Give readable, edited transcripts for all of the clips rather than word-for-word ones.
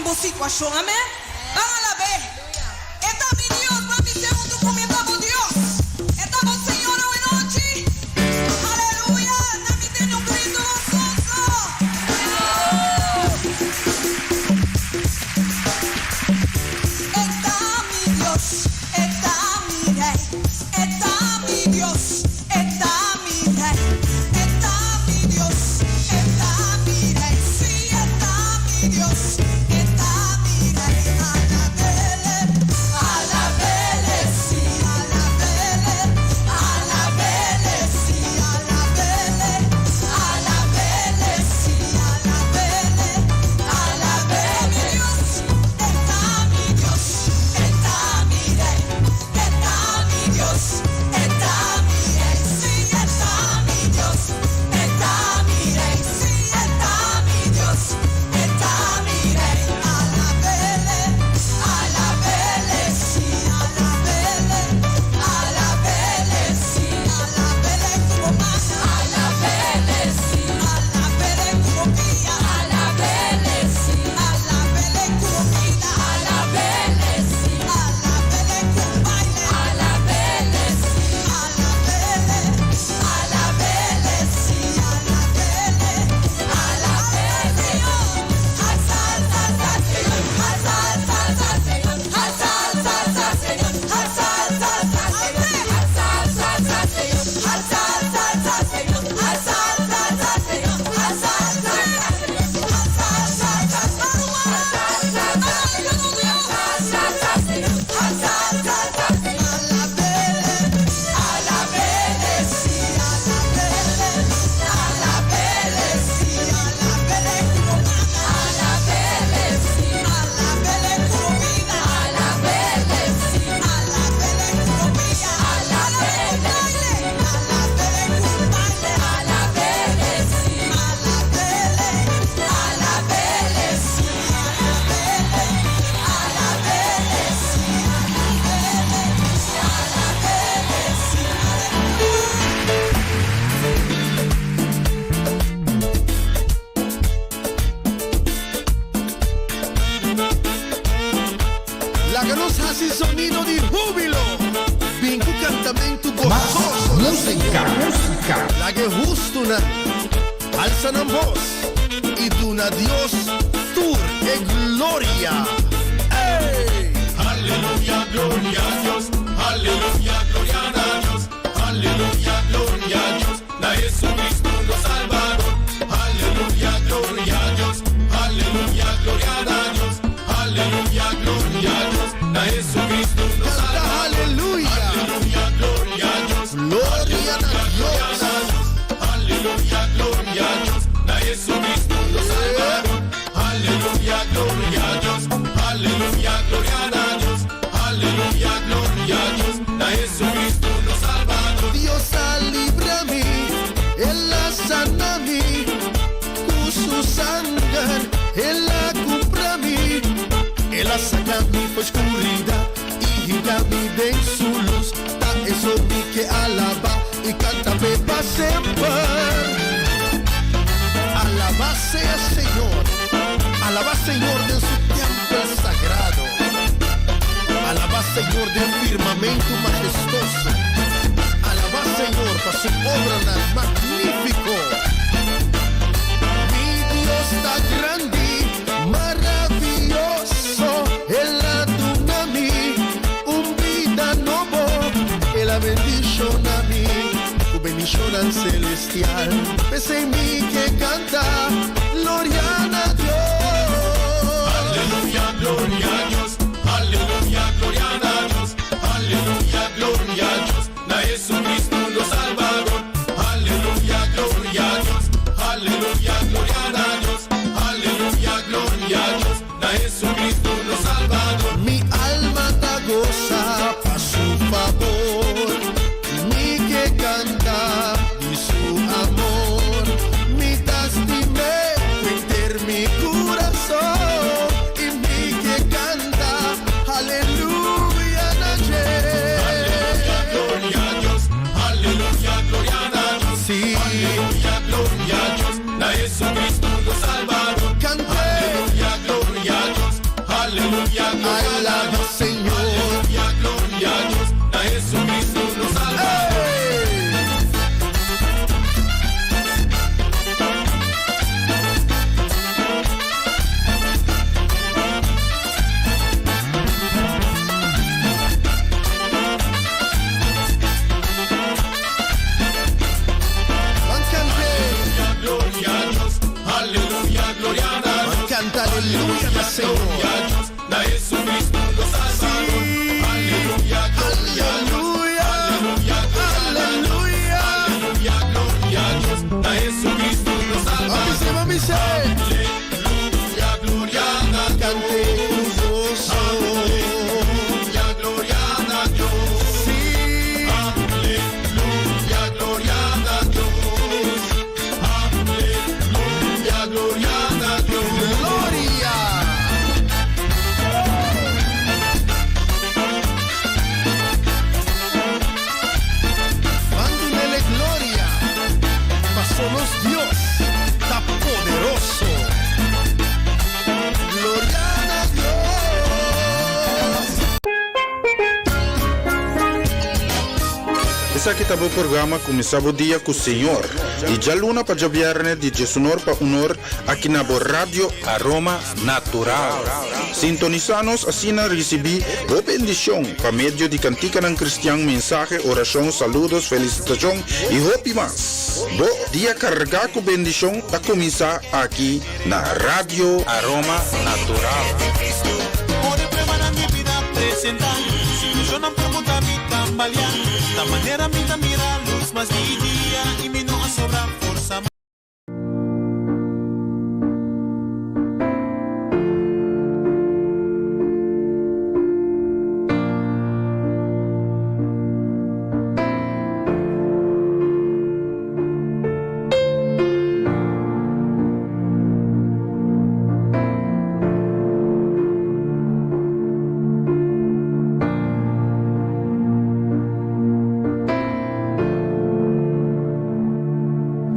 bo situashon. Amèn? Ban alab'é. E ta mi Dios, ban bis'é huntu ku mi, E ta bo Dios. E ta bo Señor awe nochi. Aleluya! Na mi tene un gritu gososo. E ta mi Dios, e ta mi Rei. E ta mi Dios, e ta mi Rei. E ta mi Dios, e ta mi Rei. Sí, e ta mi Dios, e ta mi Rei. Alabele, alabele, sí, alabele, alabele, sí, alabele, alabele, sí, alabele, alabele. Mi Dios, e ta mi Dios, e ta mi Rei. E ta mi Dios, e ta mi Rei. Sí, e ta mi Dios, e ta mi Rei. Sí, e ta mi Dios, e ta mi Rei. Alabele, alabele, sí, alabele, alabele, sí, alabele ku bo man, alabele, sí, alabele ku bo pia, alabele, sí, alabele ku bo bida, alabele, sí, alabele ku baile, alabele, sí, alabele, alabele, sí, alabele, alabele, Alsa, alsa, alsa, Señor, alsa, alsa, alsa, Señor, alsa, alsa, alsa, Señor, alsa, alsa, alsa, Señor, alsa, alsa, alsa, Señor, alsa, alsa, alsa, Señor, alsa, alsa, alsa, Señor, alsa, alsa, alsa, Señor, alsa, alsa, alsa, alsa, alsa, alsa, alsa, Señor, alsa, alsa, alsa, Señor, alabele, alabele, sí, alabele, alabele, sí, alabele ku bo man, alabele, sí, alabele ku bo bida, alabele, sí, alabele ku bo pia, alabele, alabele ku baile, alabele, sí, alabele, alabele, sí, alabele, alabele, sí, alabele, alabele, sí. Laga nos hasi sonido di húbilo, bin ku kantamentu Mas gososo na músika, Señor. músika. Laga e hustunan alsa nan bos i duna Dios tur e gloria. Ey! Aleluya, gloria a Dios. Aleluya, gloria na Dios. Aleluya, gloria a Dios. Na Jesucristo nos Salvador. Aleluya, gloria a Dios. Aleluya, gloria na Dios. Aleluya, gloria a Dios. Na Jesucristo nos Kanta Salvador. aleluya! Aleluya, gloria a Dios. Gloria na Gloria Dios! na Dios. Aleluya, gloria a Dios. Na Jesucristo nos Salvador. Aleluya, gloria a Dios. Aleluya, gloria na Dios. Aleluya, gloria a Dios. Na Jesucristo nos Salvador. Dios a libra mi, El a sana mi, ku su sanger El a kumpra mi. El a saka mi for skuridat i hinka mi den su lus. Ta esei mi ke alabá i kanta p'e pa semper. Alabá sea Señor, alabá Señor den su tèmpel sagrado. Alabá Señor den firmamento mahestuoso. Alabá Señor pa su obranan magnífiko. Mi Dios ta grandi, maravioso. El a duna mi un bida nobo. El a bendishoná mi, ku bendishon selestial. P'esei mi ke kanta, gloria na Dios. Aleluya, gloria a Dios. Aleluya, gloria na Dios. Aleluya, gloria a Dios. Na Jesucristo nos Salvador. Aleluya, gloria a Dios. Aleluya, gloria na Dios. Aleluya, gloria a Dios. Na Jesucristo nos Salvador. Mi alma ta gosa pa su fabor. Mi ke kanta di su amor. Mi ta stim'é ku mi kurason. I mi ke kanta, aleluya na Aleluya, gloria a Dios. Aleluya, gloria na Dios. Sí. Aleluya, gloria a Dios. Na Jesucristo nos Salvador. Kanta. Aleluya, gloria a Dios. Aleluya, gloria na Alaba Dios. Señor. Aleluya, gloria a Dios. Na Jesucristo nos Salvador. Hey! Van cante, Aleluya, gloria a Dios. Aleluya, gloria a van Dios. canta aleluya na Señor. Gloria a Dios, na Jesucristo nos Salvador. Aleluya, gloria a Dios. Aleluya, Aleluya, gloria a Dios. aleluya. Aleluya, gloria a Dios. Na Jesucristo nos Mami Salvador. se, mami se. Aleluya, gloria a Dios. Cante con gozo. Aleluya, gloria a Dios. Sí. Aleluya, gloria a Dios. Aleluya, gloria a Dios. Gloria. Mándunele gloria. Pasó nos Dios, está poderoso. Gloria a Dios. Esaki ta bo programa Kuminsá Bo Dia ku Señor. Di djaluna pa djabièrnè di diesunor pa unor aki na bo Radio Aroma Natural. Sintonisá nos asina risibí bo bendishon pa medio di kantikanan kristian, mensahe, orashon, saludos, felisitashon i hopi mas. Bo dia kargá ku bendishon ta kuminsá aki na Radio Aroma Natural.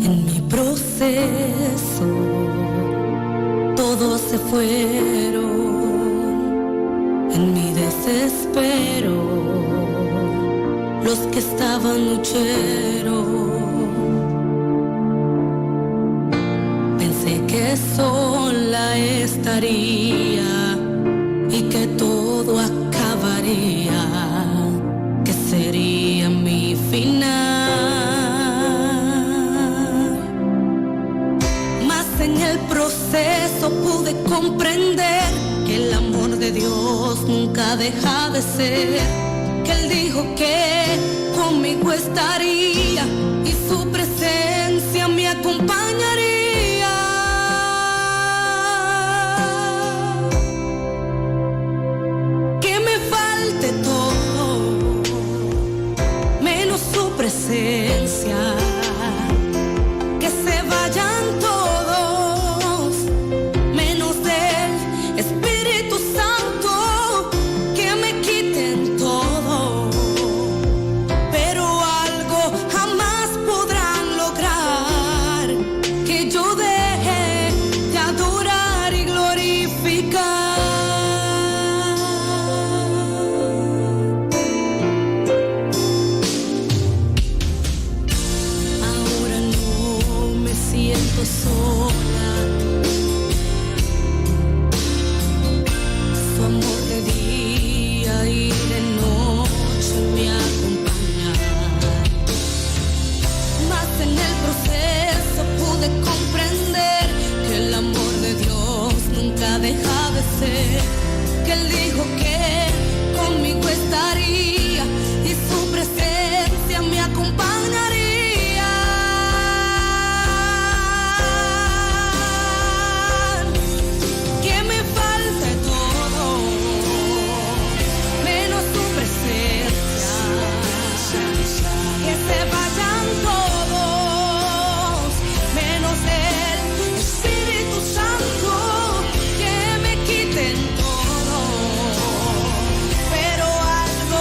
En mi proceso todos se fueron. En mi desespero los que estaban huyeron. Pensé que sola estaría y que todo acabaría, que sería mi final. Mas en el proceso pude comprender que el amor de Dios nunca deja de ser, que Él dijo que conmigo estaría y su presencia me acompañaría. Que me falte todo, menos su presencia. Que se vayan todos, menos del Espíritu Santo, que me quiten todo. Pero algo jamás podrán lograr, que yo deje de adorar y glorificar. Ahora no me siento sola. Su amor de día y de noche me acompaña. Mas en el proceso pude comprender que el amor de Dios nunca deja de ser. Que Él dijo que conmigo estaría y su presencia me acompañaría. Que me falte todo, menos su presencia. Que se vayan todos, menos el Espíritu Santo, que me quiten todo. Pero algo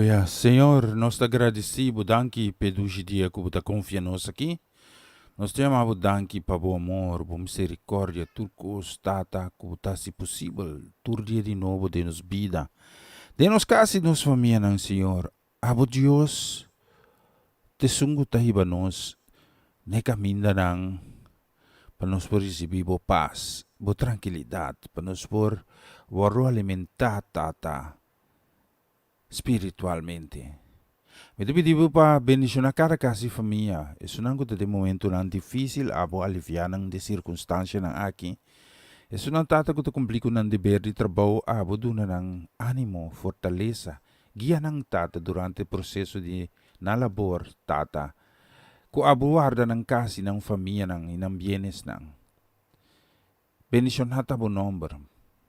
Aleluya. Señor, nos ta gradisí bo danki p'e dushi dia ku bo ta konfia nos aki. Nos ta yama bo danki pa bo amor, bo misericordia, tur kos, Tata, ku bo ta hasi posibel tur dia di nobo den nos bida, den nos kas i nos famianan, Señor. Abo Dios ta esun ku ta hiba nos na e kamindanan pa nos por risibí bo pas, bo trankilidat, pa nos por wòrdu alimentá, Tata, spiritualmente. Mi ta pidi bo pa bendishoná kada kas i famia, esunnan ku ta den momentunan difísil, abo aliviá nan den sirkunstansianan aki. Esunnan, Tata, ku ta kumplí ku nan deber di trabou, abo duna nan ánimo, fortalesa. Guia nan, Tata, durante e proseso di nan labor, Tata. Ku abo warda nan kas i nan famianan i nan bienesnan. Bendishoná ta bo nòmber.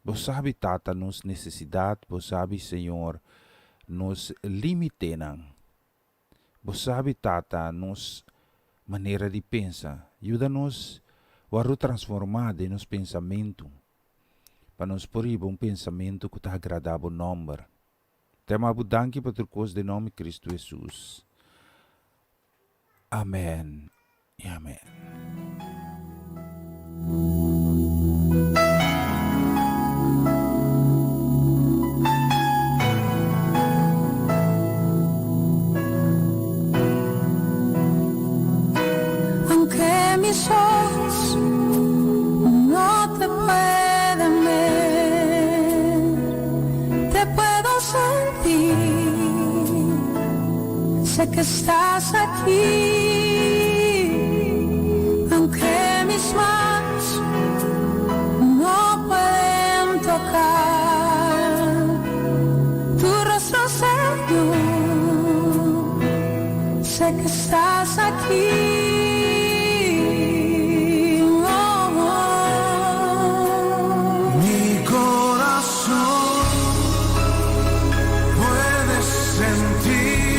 Bo sabi, Tata, nos nesesidat, bo sabi, Señor, nos límitenan. Bo sabi, Tata, nos manera di pensa. Yuda nos wòrdu transformá den nos pensamentu, pa nos por hiba un pensamentu ku ta agradá bo nòmber. Ta yama bo danki pa tur kos den nòmber Kristu Hesus. Amèn i amèn. Aunque mis ojos no te puedan ver, te puedo sentir. Sé que estás aquí, aunque mis manos no pueden tocar tu rostro, Señor. Sé que estás aquí. Oh, oh. Mi corazón puede sentir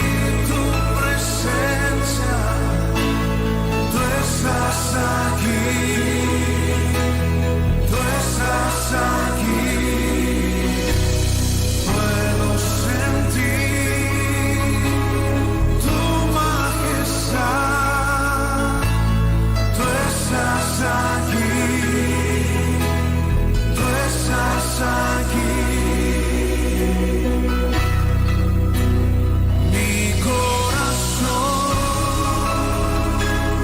tu presencia. Tú estás aquí. Tú estás aquí. Puedo sentir tu majestad. Tú estás aquí. Tú estás aquí. Mi corazón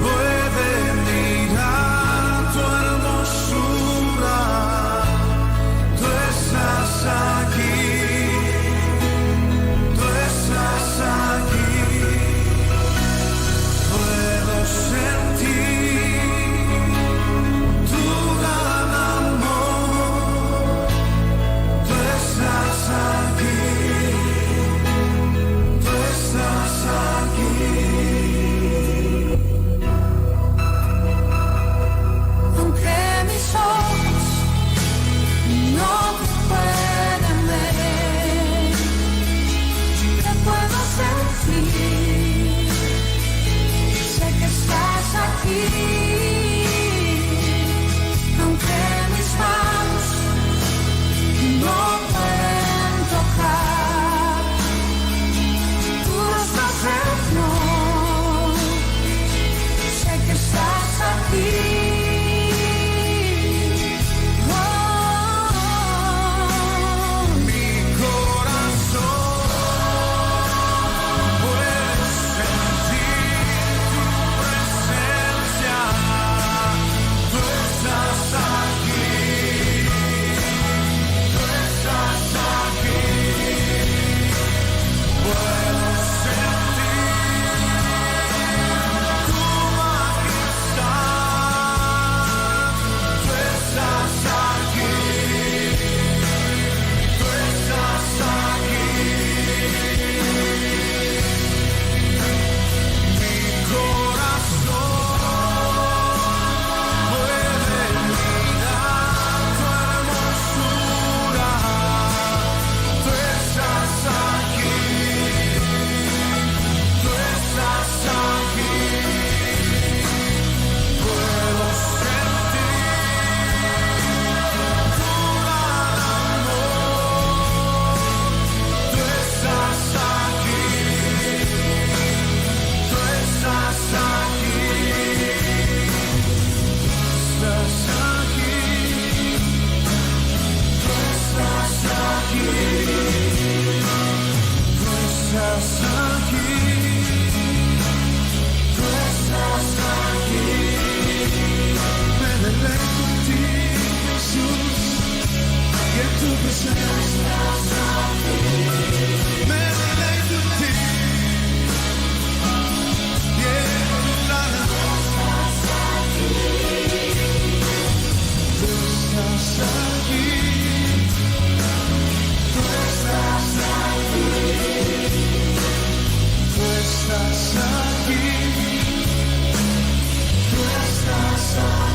puede mirar tu hermosura. Tú estás aquí. Tú estás aquí. Puedo sentir tu gran amor. Tú estás aquí. Tú estás aquí. Aunque mis ojos no te puedan ver, te puedo sentir. Sé que estás aquí, aunque mis manos no pueden tocar tu rostro, Señor. Sé que estás aquí. Oh, Mi corazón puede sentir tu presencia. Me deleito en ti. Quiero a tu lado. Tú estás aquí. Tú estás aquí. Tú estás aquí. Tú estás aquí.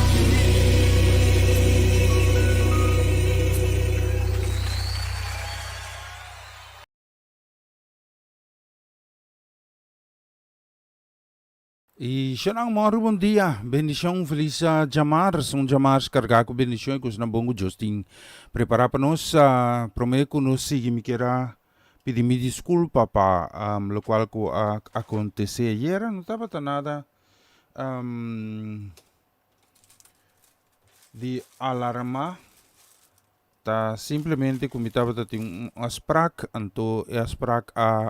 Y shonnan mòru bon dia, bendishon, felis djamars, un djamars kargá ku bendishon y kosnan bon ku Dios tin prepará pa nos. Promé ku nos sigui mi kier a pidi mi diskulpa pa lokual ku a akontesé ayera, no tabata nada di alarmá. Ta simplemente ku mi tabata tin un afsprak, anto e afsprak a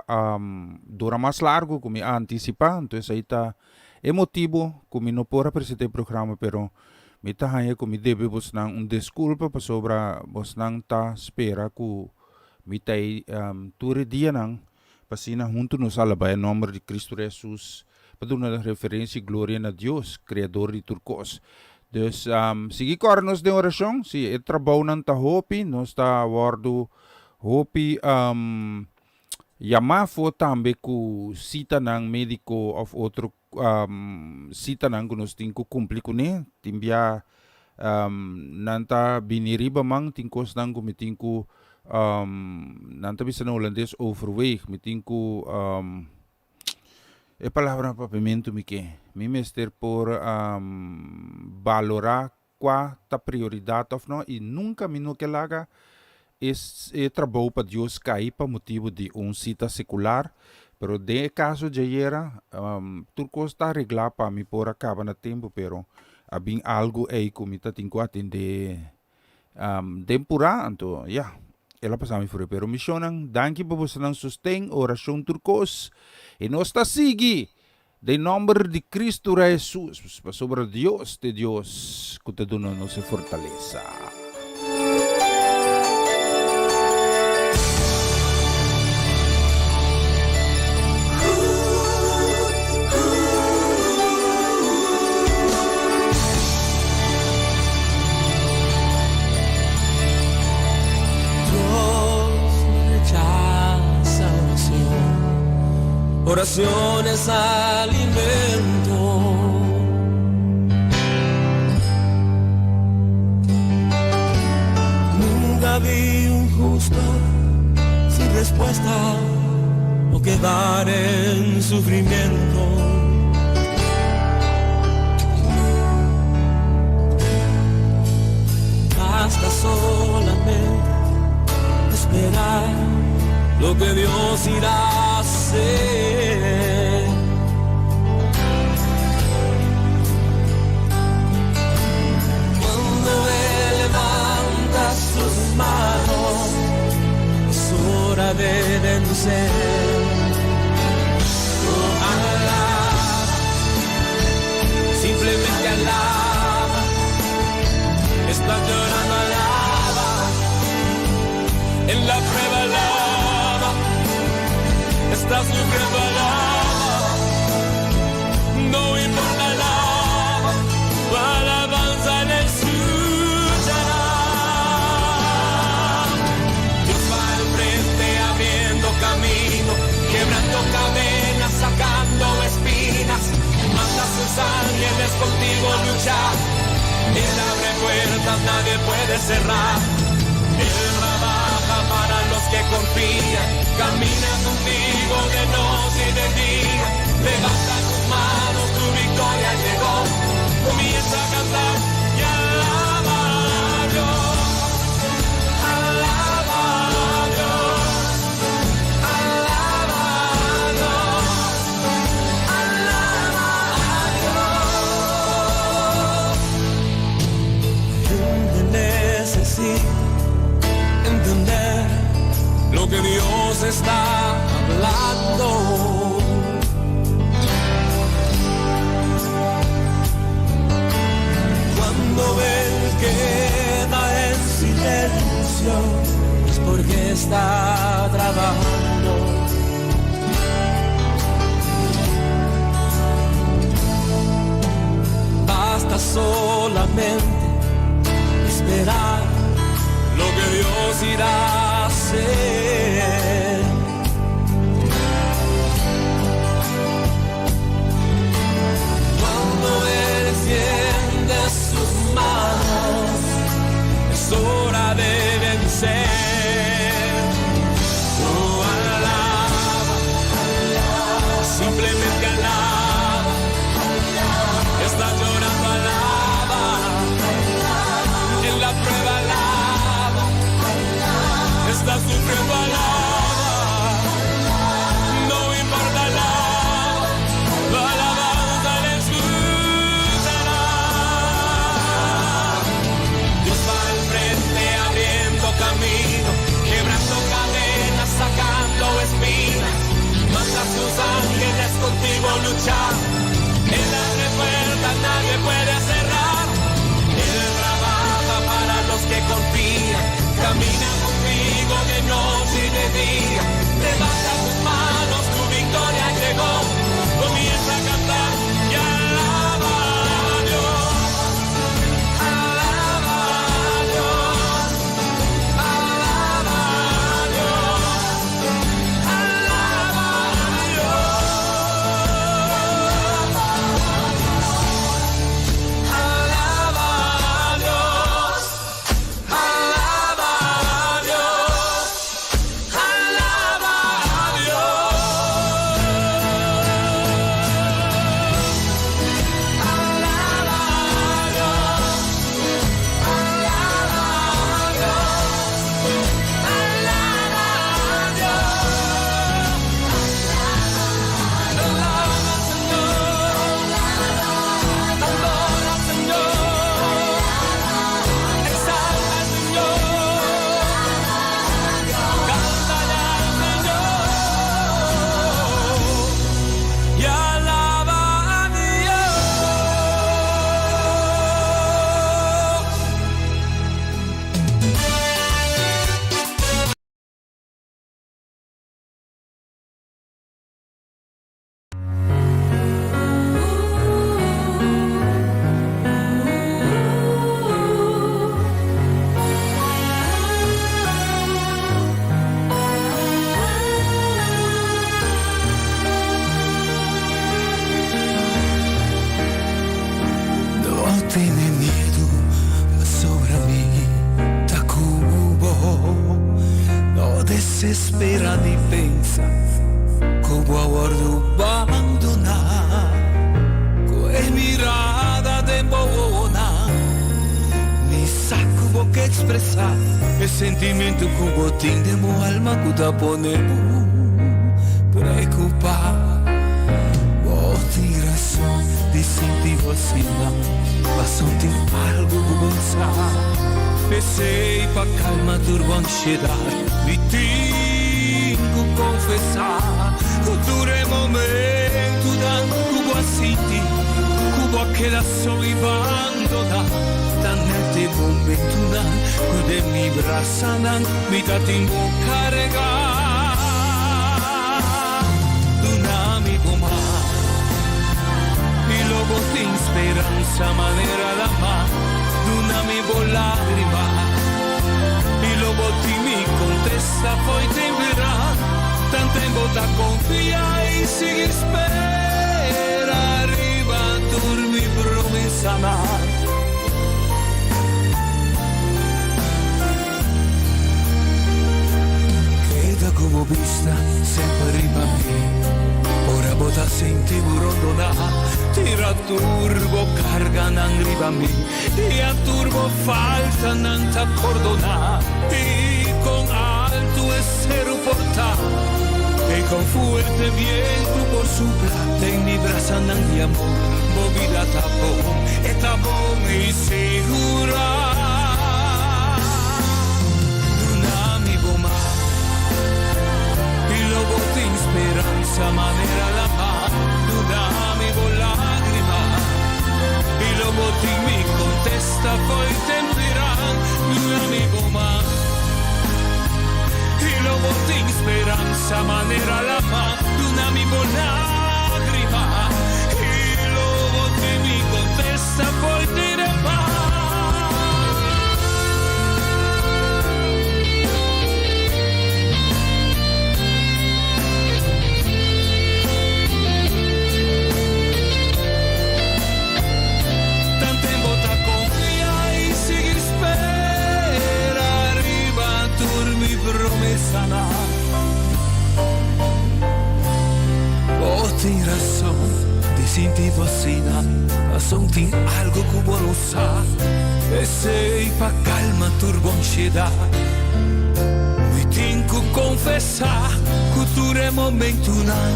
dura mas largu ku mi a antisipá, anto esei ta e motibu ku mi no por a presentá e programa, pero mi ta haña ku mi debe bosnan un deskulpa pasobra bosnan ta spera ku mi ta ei tur e dianan pa asina huntu nos alabá e nòmber di Kristu Hesus pa duna referensia i gloria na Dios, Kreador di tur kos. Dus, sigui kòrda nos den orashon. Si, e trabounan ta hopi, nos ta wòrdu hopi yamá afó tambe ku sitanan médiko òf otro sitanan ku nos tin ku kumpli kuné. Tin bia nan ta bini riba man, tin kosnan ku mi tin ku, nan ta bisa na hulandes overweeg, mi tin ku. E palabra na papiamentu mi ke. Mi mester por balorá kua ta prioridat òf no i nunka mi no ke laga e e trabou pa Dios kai pa motibu di un sita sekular. Pero den e kaso djayera tur kos ta areglá pa mi por a kaba na tempu pero a bin algu ei ku mi ta tin ku atendé Den purá, anto, ya, el a pasa mi fure. Pero misionnan, danki pa bosonan sosten, orashon tur kos. I nos ta sigui den nòmber di Kristu Rei Hesus, pasobra Dios ta e Dios ku ta duna nos e fortalesa. Dios no rechaza oración, oración es alimento. Nunca vi un justo sin respuesta o quedar en sufrimiento. Basta solamente esperar lo que Dios irá a hacer. Cuando Él levanta sus manos, es hora de vencer. Oh, alaba, simplemente alaba. Estás llorando, alaba. En la prueba, alaba. Estás sufriendo, alaba. No importa, alaba. Tu alabanza le escuchará. Dios va al frente abriendo camino, quebrando cadenas, sacando espinas. Manda a sus ángeles contigo luchar. Él abre puertas, nadie puede cerrar. Él trabaja para los que confían. Camina contigo de noche y de día. Levanta tus manos, tu victoria llegó. Comienza a cantar y alaba a Dios. Alaba a Dios. Alaba a Dios. Alaba a Dios. Gente necesita entender lo que Dios está hablando. Cuando Él queda en silencio. Es porque está trabajando. Basta solamente esperar lo que Dios irá a hacer. Cuando Él extiende sus manos, es hora de vencer. Oh, alaba, simplemente alaba. Está llorando, alaba. En la prueba, alaba. Está sufriendo, alaba. No importa, alaba. Tu alabanza le escuchará. Dios va al frente abriendo camino, quebrando cadenas, sacando espinas. Manda a sus ángeles contigo luchar. Él abre puertas, nadie puede cerrar. Él trabaja para los que confían. Camina contigo de noche y de día. Levanta tus manos, tu victoria llegó. Comienza a cantar y alaba a Dios. Alaba a Dios. Alaba a Dios. Alaba a Dios. Alaba a Dios. Alaba a Dios. Alaba a Dios. Alaba a Dios. Alaba a Dios. Alaba a Dios. Alaba al Señor. Adora al Señor. Exalta al Señor. Cántale al Señor. Y alaba a Dios. No tene miedu pasobra mi ta ku bo. No desesperá ni pensa ku bo a wòrdu bandoná. Ku e mirada den bo wowonan, mi sa ku bo ke ekspresá e sentimentu ku bo tin den bo alma ku ta pone bo preokupá. Bo tin rason di sinti bo asina, paso tin algu ku bo no sa. P'esei pa kalma tur bo ansiedat, mi tin ku konfesá ku tur e momentunan ku bo a sinti ku bo a keda so i bandoná, ta nèt e momentunan ku den mi brasanan mi ta tin bo kargá. Duna mi bo man i lo bo tin speransa manera lamá. Duna mi bo lágrima i lo bo tin mi kontesta fo'i tempera. Tanten bo ta konfia i sigui spera riba tur mi promesanan. Keda ku bo bista semper riba mi. Ora bo ta sinti bo rondoná, tira tur bo karganan riba mi, i a tur bo faltanan ta pordoná. I kon altu e seru por ta, i kon fuerte bientu por supla, den mi brasanan di amor, bo bida ta bon, e ta bon i sigurá. Duna mi bo man. I lo bo tin speransa manera lamá. Duna mi bo lágrima. I lo bo tin mi kontesta fo'i temperan. Duna mi bo man. Speransa manera lama, duna mi bo lágrima i lo bo tin mi kontesta por tira pa. Tanten bo ta konfia i sigui spera riba tur mi promesanan. Bo tin rason di sinti bo asina, pasobra tin algo ku bo no sa. P'esei pa kalma tur bo ansiedat, mi tin ku konfesá ku tur e momentunan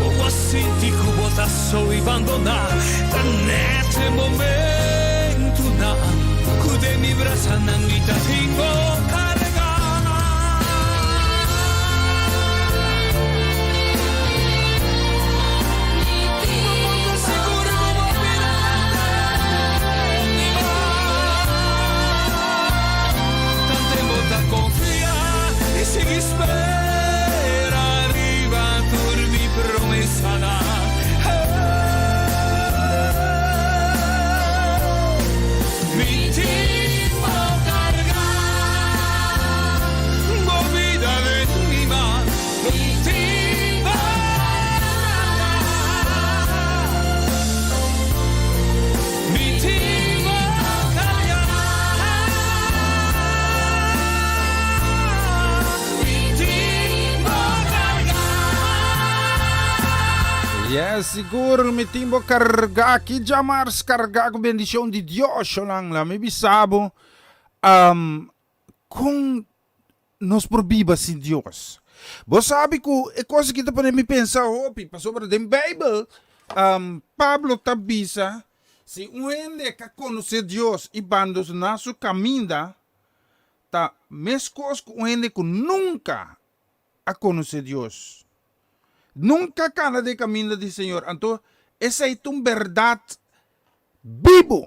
bo a sinti ku bo ta so i bandoná, ta nèt e momentunan ku den mi brasanan mi ta tin bo kargá. Bo por ta sigur ku bo bida ta den mi man. Tanten bo ta konfia i sigui spera riba tur mi promesanan. Mi tin bo kargá, bo bida den mi man. Mi tin bo kargá, mi tin bo kargá, mi tin bo kargá. Yes, sigur mi tin bo kargá. Ki djamars kargá ku bendishon di Dios, shonan. La mi bisa bo, um, kon nos por biba sin Dios? Bo sabi ku e kos aki ta pone mi pensa hopi, pasobra den Beibel, um, Pablo ta bisa, si un hende ka konosé Dios i bandoná su kaminda, ta meskos ku un hende ku nunka a konosé Dios. Nunka a kana den kaminda di Señor. Anto esei ta un bèrdat bibu,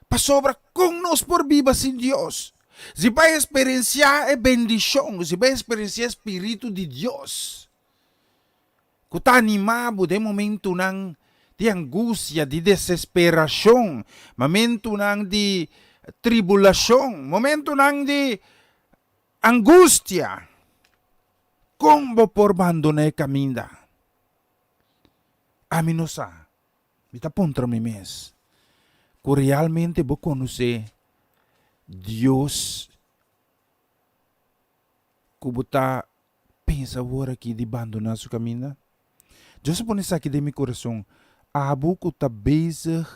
pasobra kon nos por biba sin Dios? Si bo a eksperensiá e bendishon, si bo a eksperensiá e spiritu di Dios ku ta animá bo den momentunan di angustia, di desesperashon, momentunan di tribulashon, momentunan di Angustia! Kon bo por bandoná e kaminda? Ami no sa. Mi ta puntra mi mes ku realmente bo konosé Dios ku bo ta pensa awor aki di bandoná su kaminda? Dios a pone esaki den mi kurason, Abo ku ta bezig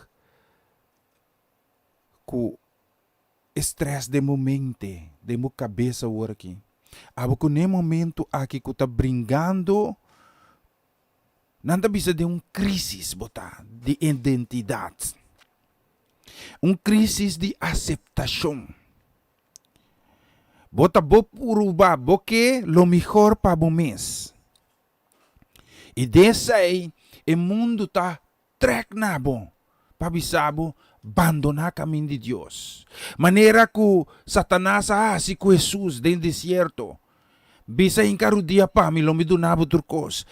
ku E stress den bo mente, den bo kabes awor aki. Abo ku n'e momento aki ku ta bringando, nan ta bisa den un krisis bo ta di identidat. Un krisis di aseptashon. Bo ta bo purba, bo ke lo mihor pa bo mes. I den esei e mundu ta Trek na bo pa bisa bo bandoná kamin di Dios, manera ku Satanas a hasi ku Hesus den desierto. Bisa hinka rudia pa mi, lo mi duna bo tur kos.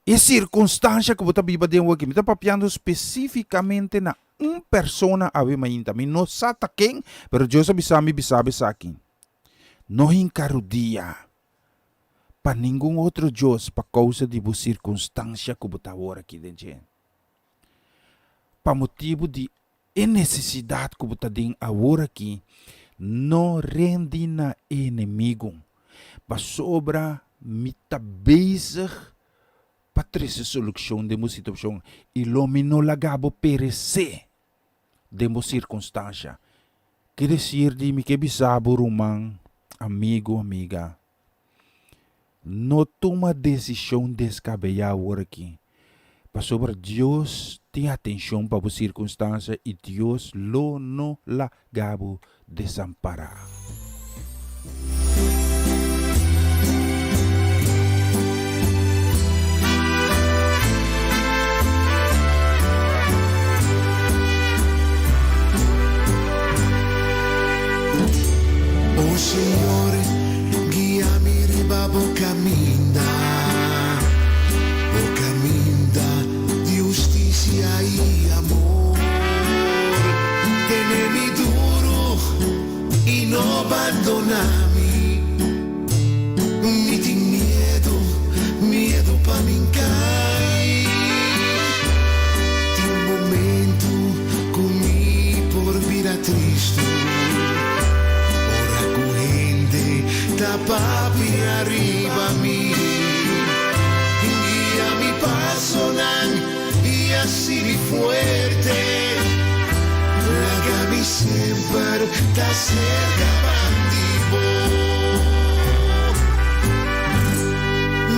E sirkunstansha ku bo ta biba den wiki, mi ta papiando spesífikamente na un persona awe mainta. Mi no sa ta ken, pero Dios a bisa mi bisa bo esaki. No hinka rudia pa ningun otro dios pa kousa di bo sirkunstansha ku bo ta awor aki den dje. Pa motibu di e nesesidat ku bo ta den awor aki, no rendi na e enemigu, pasobra mi ta bezig pa trese solushon den bo situashon i lo mi no laga bo peresé den bo sirkunstansha. Ke desir di mi ke bisa bo ruman, amigu, amiga, no tuma desishon deskabeyá awor aki, pasobra Dios tin atenshon pa bo sirkunstansha i Dios lo no laga bo desampará. O Señor, guia mi riba. bo kaminda, bo kaminda di hustisia i amor. Tene mi duru i no bandoná mi. Mi tin miedu, miedu pa mi kai. Tin momentu ku mi por bira tristu, ora ku hende ta papia riba mi. Guia mi pasonan i hasi mi fuerte, laga mi semper ta serka ban di bo.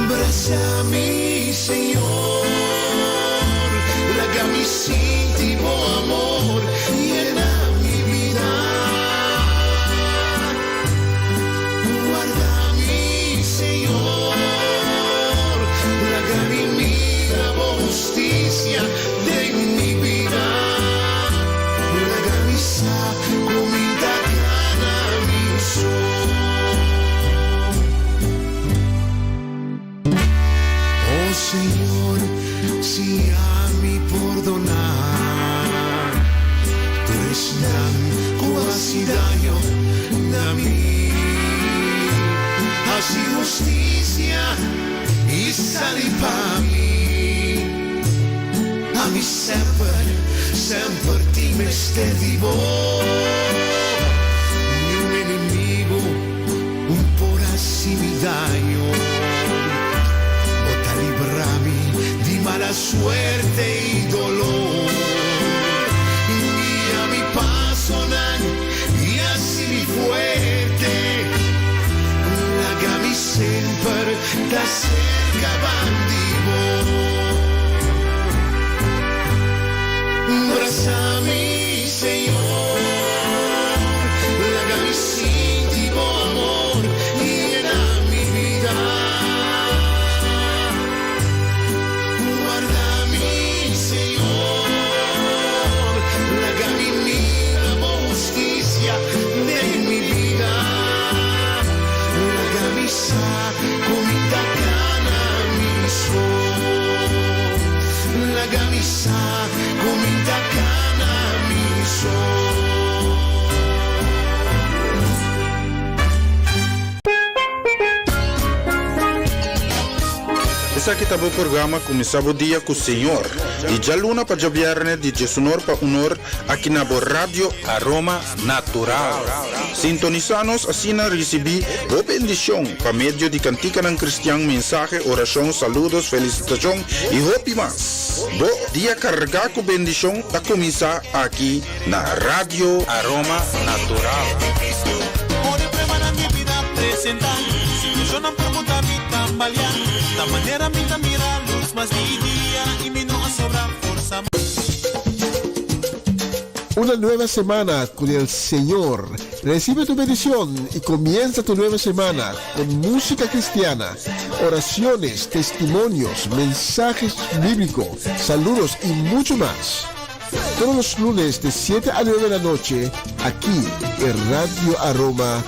Brasa mi, Señor, laga mi sinti bo amor yena mi bida. Warda mi, Señor, laga mi mira bo hustisia den mi bida. Laga mi sa ku mi ta gana mi so. Oh Señor, si ami pordoná tur esnan ku hasi daño na mi, hasi hustisia i sali pa mi. Ami semper, semper tin mester di bo. Niun enemigo Un por hasi mi daño. Bo ta libra mi di mala suerte i dolor. Guia mi pasonan i hasi mi fuerte. Laga mi semper ta serka bandi bo. Brasa mi, Señor. Laga mi sinti bo amor yena mi bida. Warda mi, Señor. Laga mi mira bo hustisia den mi bida. Laga mi sa ku mi ta gana mi so. Laga mi sa ku mi ta gana mi so. Esaki ta bo programa Kuminsá bo dia ku Señor, di djaluna pa djabièrnè di djesunor pa unor aki na bo Radio Aroma Natural. Sintonisá nos asina risibí bo bendishon pa medio di kantikanan kristian, mensahe, orashon, saludos, felisitashon i hopi mas. Bo dia kargá ku bendishon ta kuminsá aki na Radio Aroma Natural. Una nueva semana con el Señor. Recibe tu bendición y comienza tu nueva semana con música cristiana, oraciones, testimonios, mensajes bíblicos, saludos y mucho más. Todos los lunes de 7 a 9 de la noche, aquí en Radio Aroma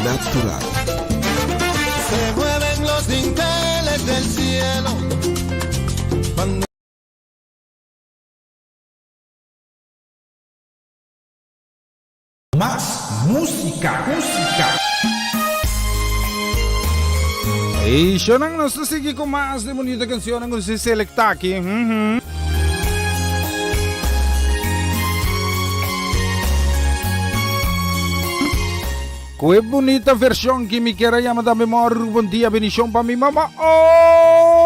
Natural. Se mueven los dinteles del cielo. Cuando Mas música, música. Y shonan nos ta sigui con mas de bonita cancionnan cu si selecta aki. Mm -hmm. Cu e bonita version ki mi kier a yama tambe mor bon dia bendición pa mi mama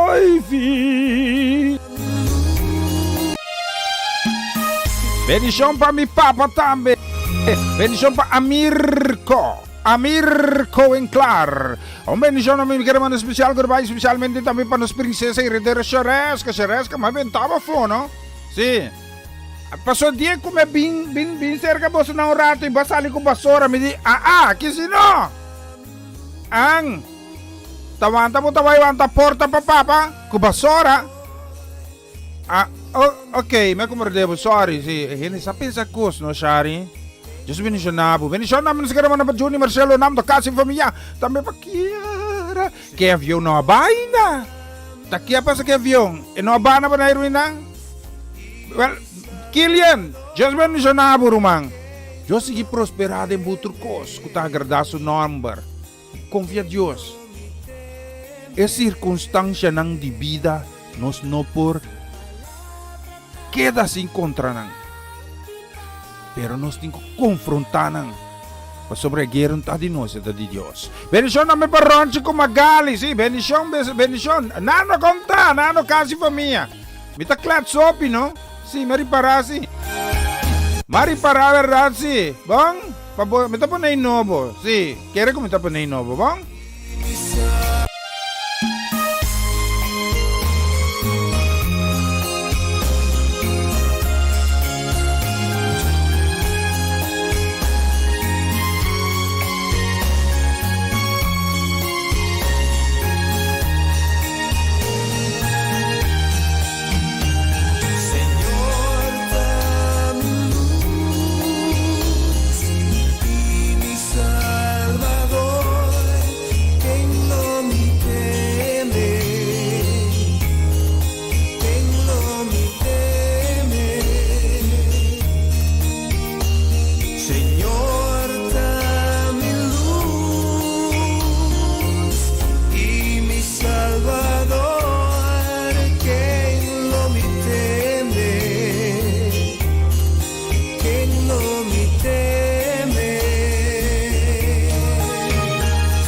Oivi. Bendición pa mi papa tambe. Bendición pa Amirko. Amirko en Clar. Un bendición a mi hermano especial goodbye especialmente también pa nos princesa y heredera Shareska. Shareska, ma bentaba fo, no? Sí. Paso dia ku me bin bin bin serka boso na un rato i ba sali ku basora mi di ah ah ki si no. Ang ta wanta bo ta bai wanta porta pa papa ku basora. Ah oh, ok me komprende bo sorry si hende sa pensa kos no Shari. Dios bendiciona bo. Bendicion na nos hermano pa Juni Marcelo Namdo kasi familia tambe pa Kiara. Ora, ke avion no a bai ainda. Ta ke a pasa ke avion? E no a bai na Boneiru ainda? Wel, Kilian, Dios bendiciona bo, ruman. Dios sigui prospera den bo tur kos ku ta agrada su nomber. Konfia Dios. E sirkunstanshanan di bida nos no por keda sin kontra nan. Pero nos tin ku konfrontá nan, pasobra e guera no ta di nos, e ta di Dios. Bendishon tambe pa Ronchi ku Magali, sí, bendishon, bendishon. Nando kon ta? Nando kasi famia. Mi ta klets hopi, no? Sí, mi a ripará, sí. Mi a ripará bèrdat, sí. Bon, pa bo, mi ta pone ei nobo, sí. Kere ku mi ta pone ei nobo, bon?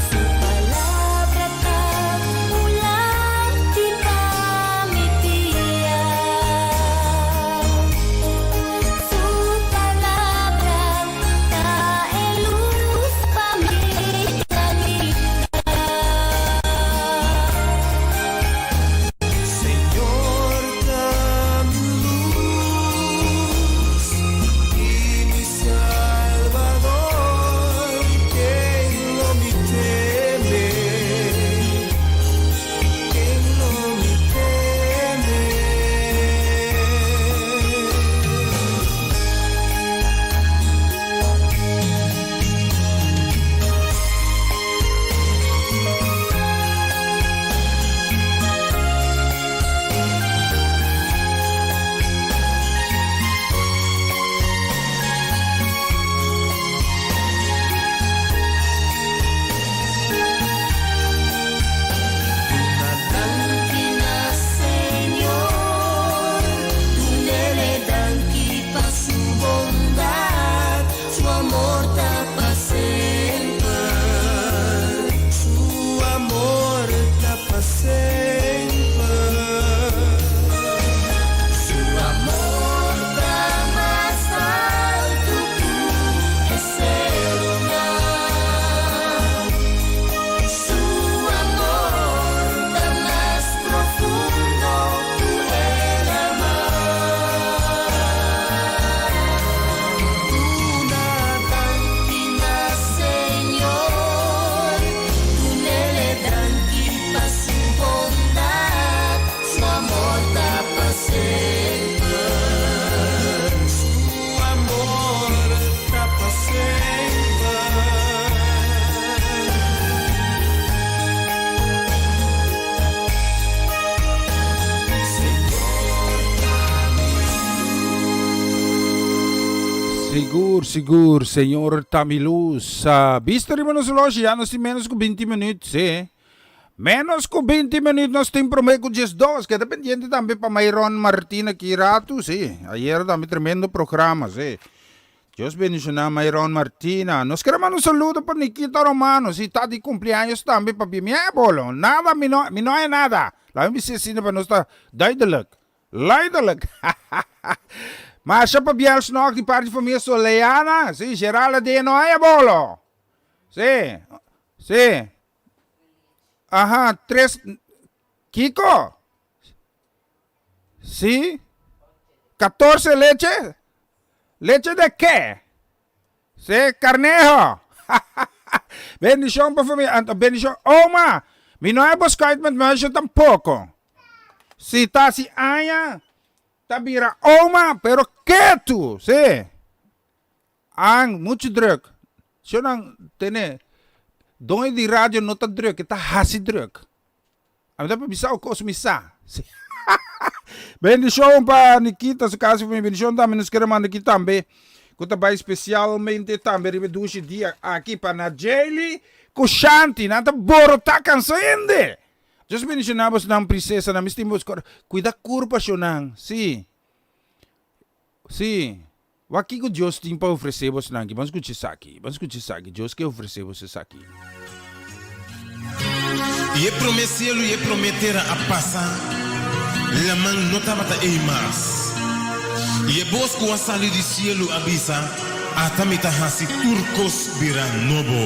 Su palabra ta un lampi pa mi pia. Su palabra ta e lus pa mi kaminda. Señor ta mi lus i mi Salvador, ken lo mi teme? Ken lo mi teme? Duna danki na Señor, dunele danki pa su bondad, su amor ta pa semper. Su amor ta pa semper. Su amor ta mas altu ku e selunan. Su amor ta mas profundo ku e lamar. Duna danki na Señor, dunele danki pa su bondad, su amor ta pa semper. Su amor ta pa semper. Señor ta mi Sigur, sigur, Señor ta mi lus. Bista riba nos loshi, ya nos tin menos ku binti minuut, sí. Menos ku binti minuut nos tin promé ku diesdos. Keda pendiente tambe pa Mayron Martina ki ratu, sí. Ayer tambe tremendo programa, sí. Dios bendishoná Mayron Martina. Nos kere manda un saludo pa Nikita Romano, sí, ta di cumpleaños tambe pabia mi e bolo. Nada, mi no, mi no e nada. Laat mi bisa asina pa nos ta duidelijk. Luidelijk. Masha pabia el snog di parti famia Soleana, sí, Geralda de no e bolo. Sí, sí. Aha, tres, kiko? Sí? Catorce leche? Leche de ke? Sí, carneho. Bendicion pa familia. Anto bendicion. Oma, mi no e beskuit met muisje tampoco. Si ta si aña, ta bira oma, pero ketu, sí. An, mucho druk. Shonan, tene. Doño di radio no ta druk, e ta hasi druk. Ami ta bisa un kos mi sa. Bendishon pa Nikita su kas mi bendishon tambe nos kere manda aki tambe ku ta bai spesialmente tambe riba e dushi dia aki pa Najeli ku Shanti nan ta borotá kansa hende. Dios bendishoná bosnan prinsesanan mi stima bos kor kuida kurpa shonnan si si. Wak kiko Dios tin pa ofresé bosnan aki. Ban skucha esaki. Ban skucha esaki. Dios ke ofresé bos esaki. I e promé sielu i e promé tera a pasa, laman no tabata ei mas. I e bos ku a sali di sielu a bisa, Ata mi ta hasi tur kos bira nobo.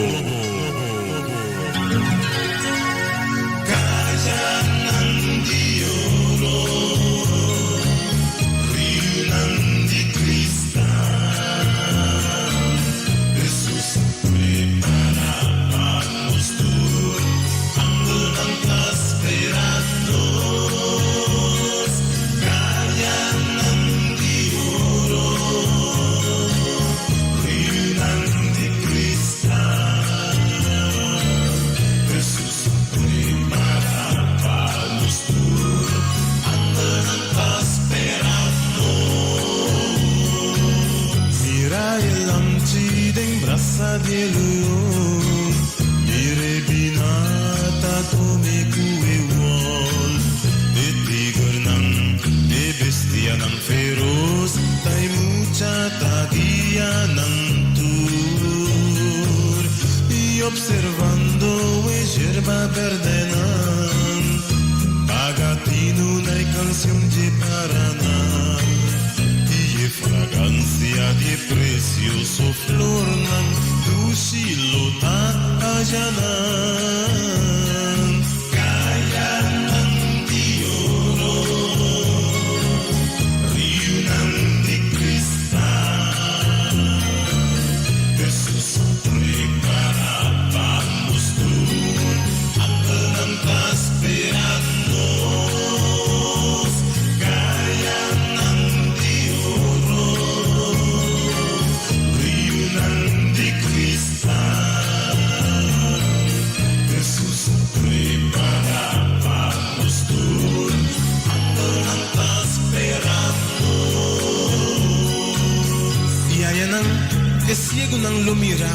Kayanan di oro, riunan di kristal, Hesus a prepará pa nos tur, angelnan ta spera nos. Kayanan di oro, riunan di kristal, Hesus a prepará pa nos tur, angelnan ta spera nos. Mira e lamchi den brasa di e leon, mira e bina ta come cu e wol. E tigernan, e bestianan feroz, ta e mucha ta guia nan tur. I observando e yerba berdenan, paga tinu na e cancion dje paranan i e fragancia di e precioso flornan, dushi lo ta ayanan. Cayanan di oro, riunan di cristal, Hesus a prepara pa nos tur, angelnan ta spera nos. Cayanan di oro, riunan di cristal, Hesus a prepara pa nos tur, angelnan ta spera nos. I ayanan e siegunan lo mira,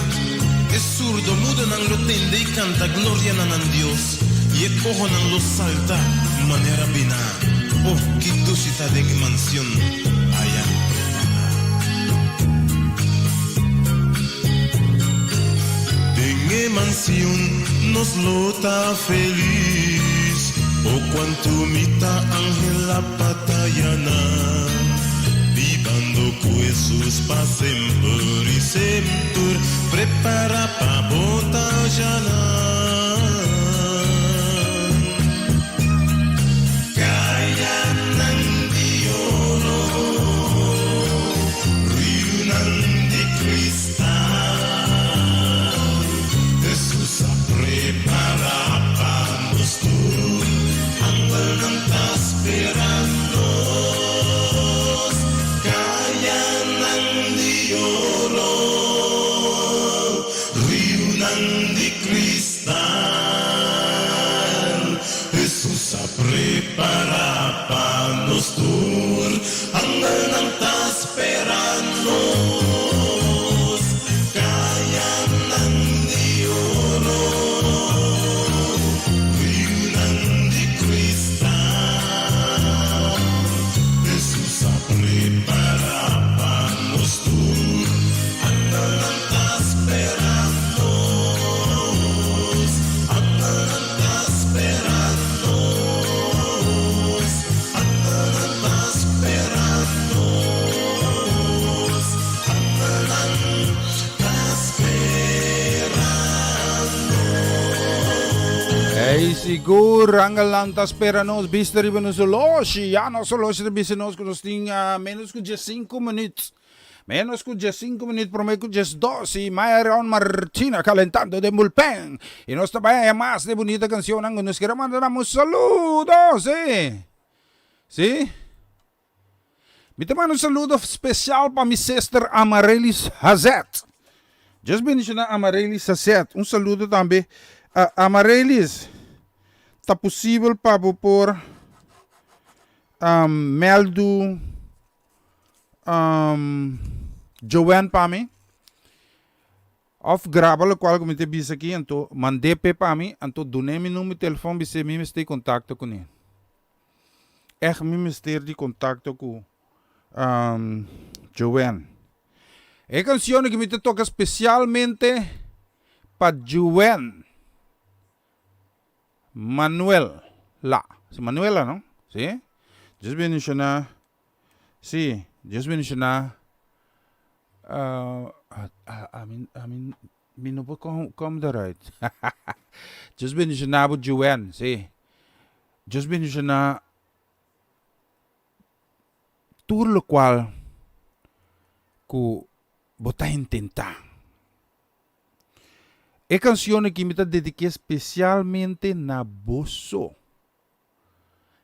e surdomudonan lo tende i kanta gloria na nan Dios, i e kohonan lo salta manera biná. Oh, ki dushi ta den e mansion aya prepará! Den e mansion nos lo ta felis, oh kuantu mi ta anhelá pa ta yanan, bibando ku Hesus pa semper i semper, prepará pa bo ta yanan. Kayanan di oro, riunan di kristal, Hesus a prepará pa nos tur, angelnan ta spera nos. Kayanan di oro, riunan di kristal. Hesus a prepara pa nos tur, angelnan ta spera nos. Kayanan di oro, riunan di kristal, Hesus a prepara pa nos tur, angelnan ta spera nos, angelnan ta spera nos, angelnan ta spera nos, angelnan ta spera nos. Ey sigur angelnan ta spera nos bista riba nos oloshi ya nos oloshi ta bisa nos ku nos tin menos ku diesinku minuut. Menos ku diesinku minuut promé ku diesdos i Myron Martina kalentando den bulpen. I nos ta bai haña mas de bunita kanshonnan ku nos kier a manda nan un saludo, sí. Sí. Mi ta manda un saludo spesial pa mi sister Amarelys Hazet. Dios bendiciona Amarelis Sacet. Un saludo tambe a Amarelis. Ta posibel pa bo por um, meldu um, Joanne pa mi? Of graba locual cu mi te bisa aki, anto mand'é p'e pa mi, anto dun'é mi number di telefon, bis'é mi mester contacto cuné. Echt mi mester di contacto cu um, Joanne. E cancion aki mi ta toca specialmente pa Joanne Manuel la. Si Manuela no? Si? Dios bendiciona. Si, Dios bendiciona. Uh, ami, ami, mi no por kom, kom eruit. Dios bendiciona bo Joanne, si. Dios bendiciona tur locual cu bo ta intenta. E cancion aki mi ta dedique specialmente na boso.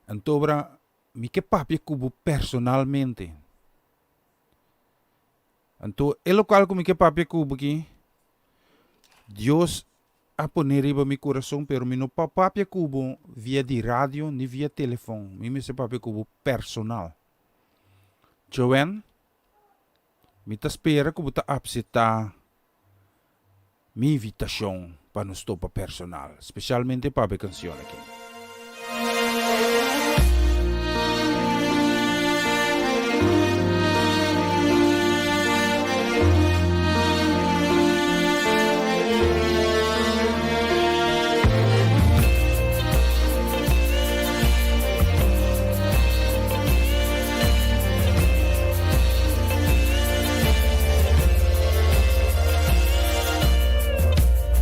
Antobra mi ke papia cu bo personalmente. Anto e locual cu mi ke papia cu bo aki, Dios a pone riba mi curason, pero mi no por papia cu bo via di radio ni via telefon. Mi mester papia cu bo personal. Joanne, mi ta spera cu bo ta apseta Mi invitacion pa nos topa personal, specialmente pa e cancion aki.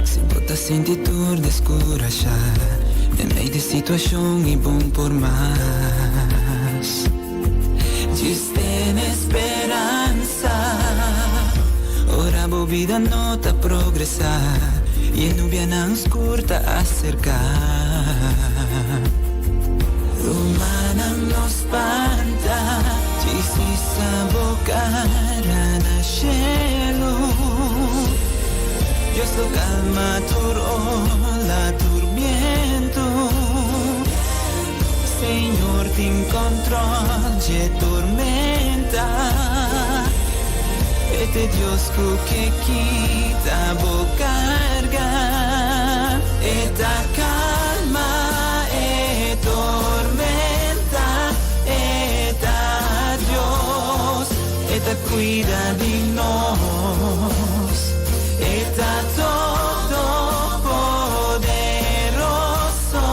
Si bo ta sinti tur deskurashá Den mei di situashon i bon por mas Djis tene speransa Ora bo bida no ta progresá I e nubianan skur ta aserká Rumannan no spanta Djis hisa bo kara na shelu Dios lo kalma tur ola, tur bientu Señor tin control dje tormenta E t'e Dios ku ke kita bo karga E ta kalma e tormenta E ta Dios E ta kuida di nos E ta Todopoderoso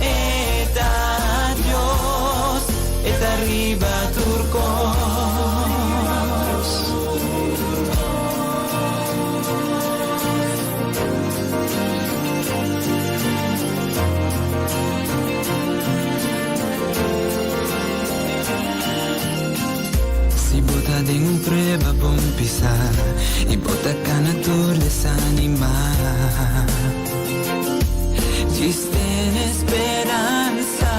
E ta Dios E ta riba tur kos. Si bo ta den un prueba bon pisá i bo ta kana tur desanimá, djis tene speransa.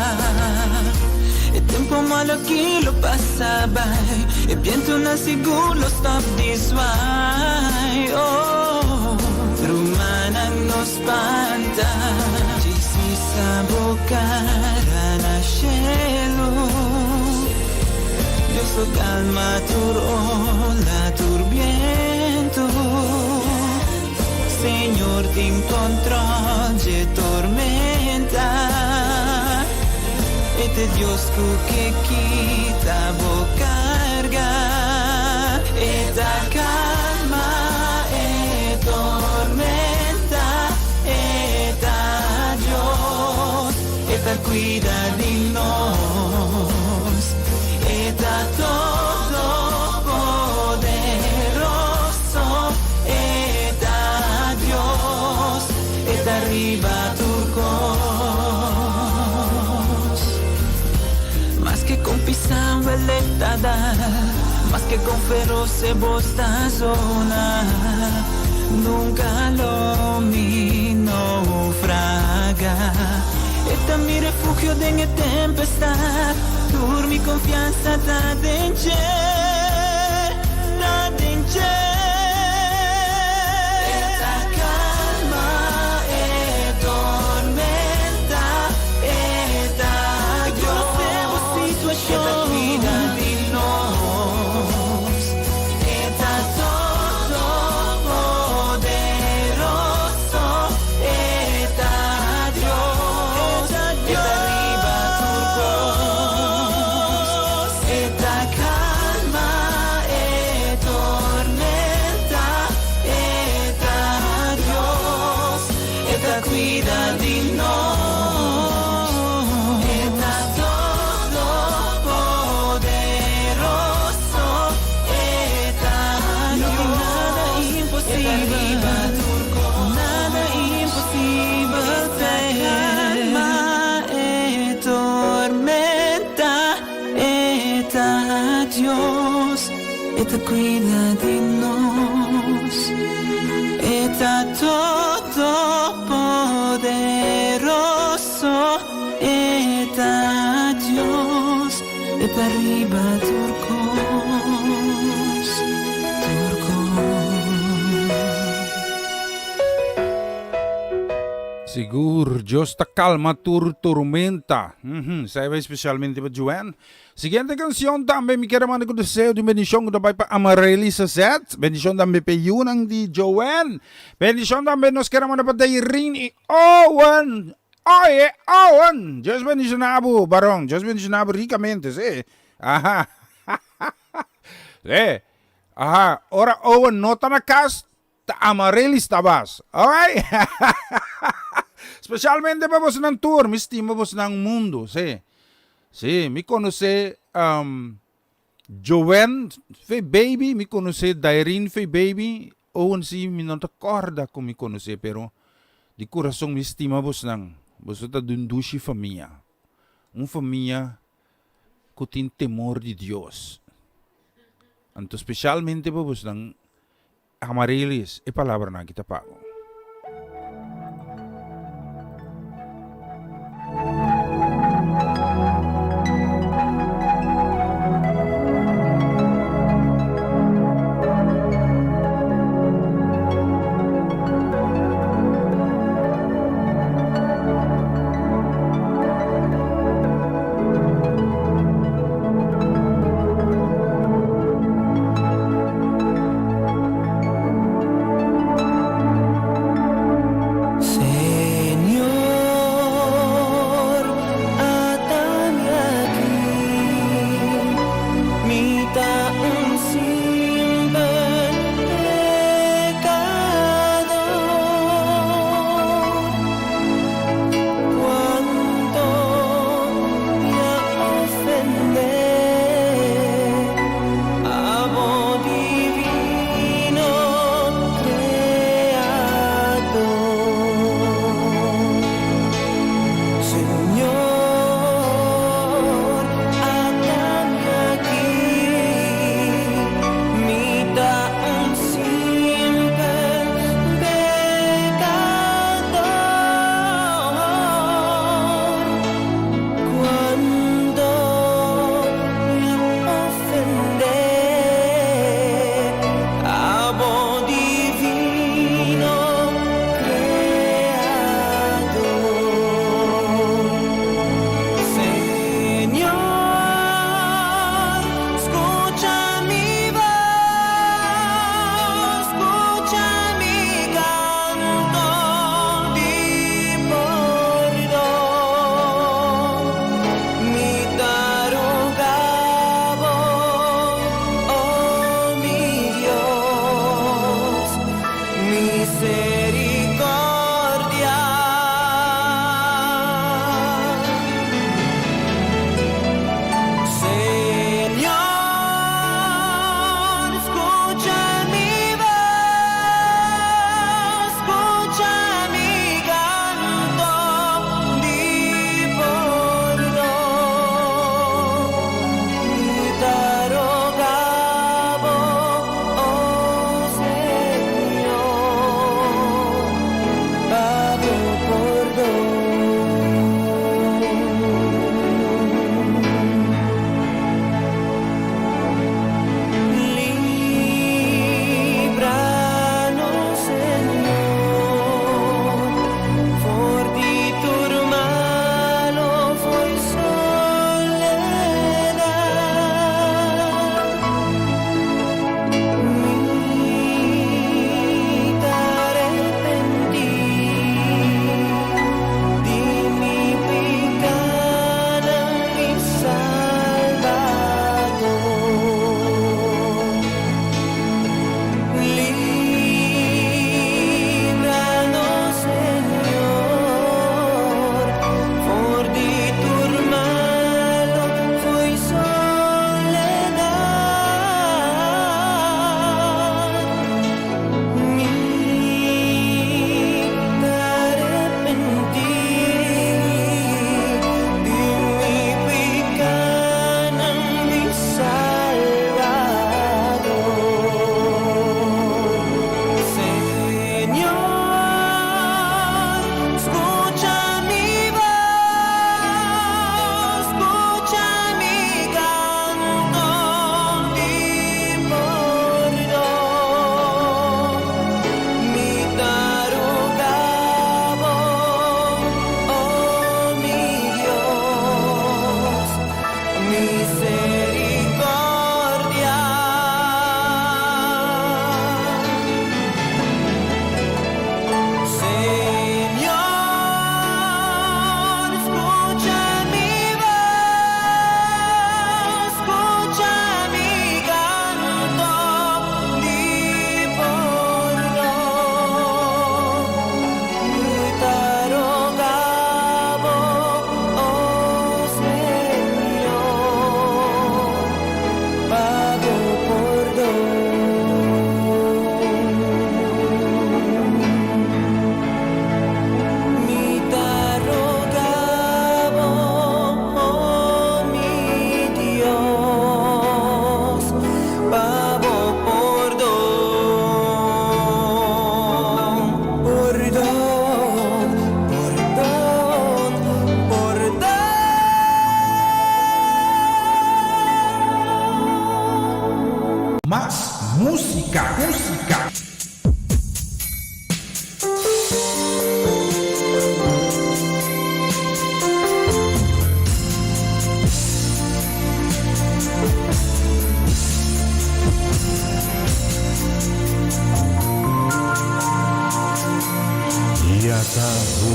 E tempu malo aki lo pasa bai, e bientunan sigur lo stòp di zwai. Oh, rumannan no spanta, djis hisa bo kara na shelu. Dios lo calma tur ola, tur bientu. Señor tin control dje tormenta. E t'e Dios cu ke kita bo carga. E ta calma e tormenta. E ta Dios. E ta cuida di nos. E ta Todopoderoso. E ta Dios. E ta riba tur cos. Maske con pisa wele ta dal, maske con feroz e bos ta zona, nunca lo mi naufraga. E ta mi refugio den e tempestad, tur mi confiansa ta den dje, ta den dje. di nos. E ta Todopoderoso, e ta No tin nada imposibel, nada imposibel p'e. Calma e tormenta, e ta Dios, e ta cuida di nos. E ta Todopoderoso, e ta Dios, e ta riba tur cos, tur cos. Sigur, Dios ta calma tur tormenta. Uhum, esei bai specialmente pa Joanne. Siguiente cancion tambe mi kier a manda cu deseo di un bendicion cu ta bai pa Amarely Sazet. Bendicion tambe pa e yunan di Joanne. Bendicion tambe nos kier a manda pa Dairin y Owen. Oye, Owen! Dios bendiciona bo, baron. Dios bendiciona bo ricamente, si. Aha. Si. Aha. Ora Owen no ta na cas, Ta Amaryllis ta bas. Alright? Specialmente pa bosonan tur, mi stima bosonan mundo, sí. Sí, mi conoce um, Joanne fe baby, mi conoce Dairine fe baby, Owen sí mi no ta corda cu mi conoce, pero di corazon mi stima bosonan. Boso ta di un dushi famia. Un famia cu tin temor di Dios. Anto specialmente pa bosonan Amaryllis, e palabranan aki ta pa bo.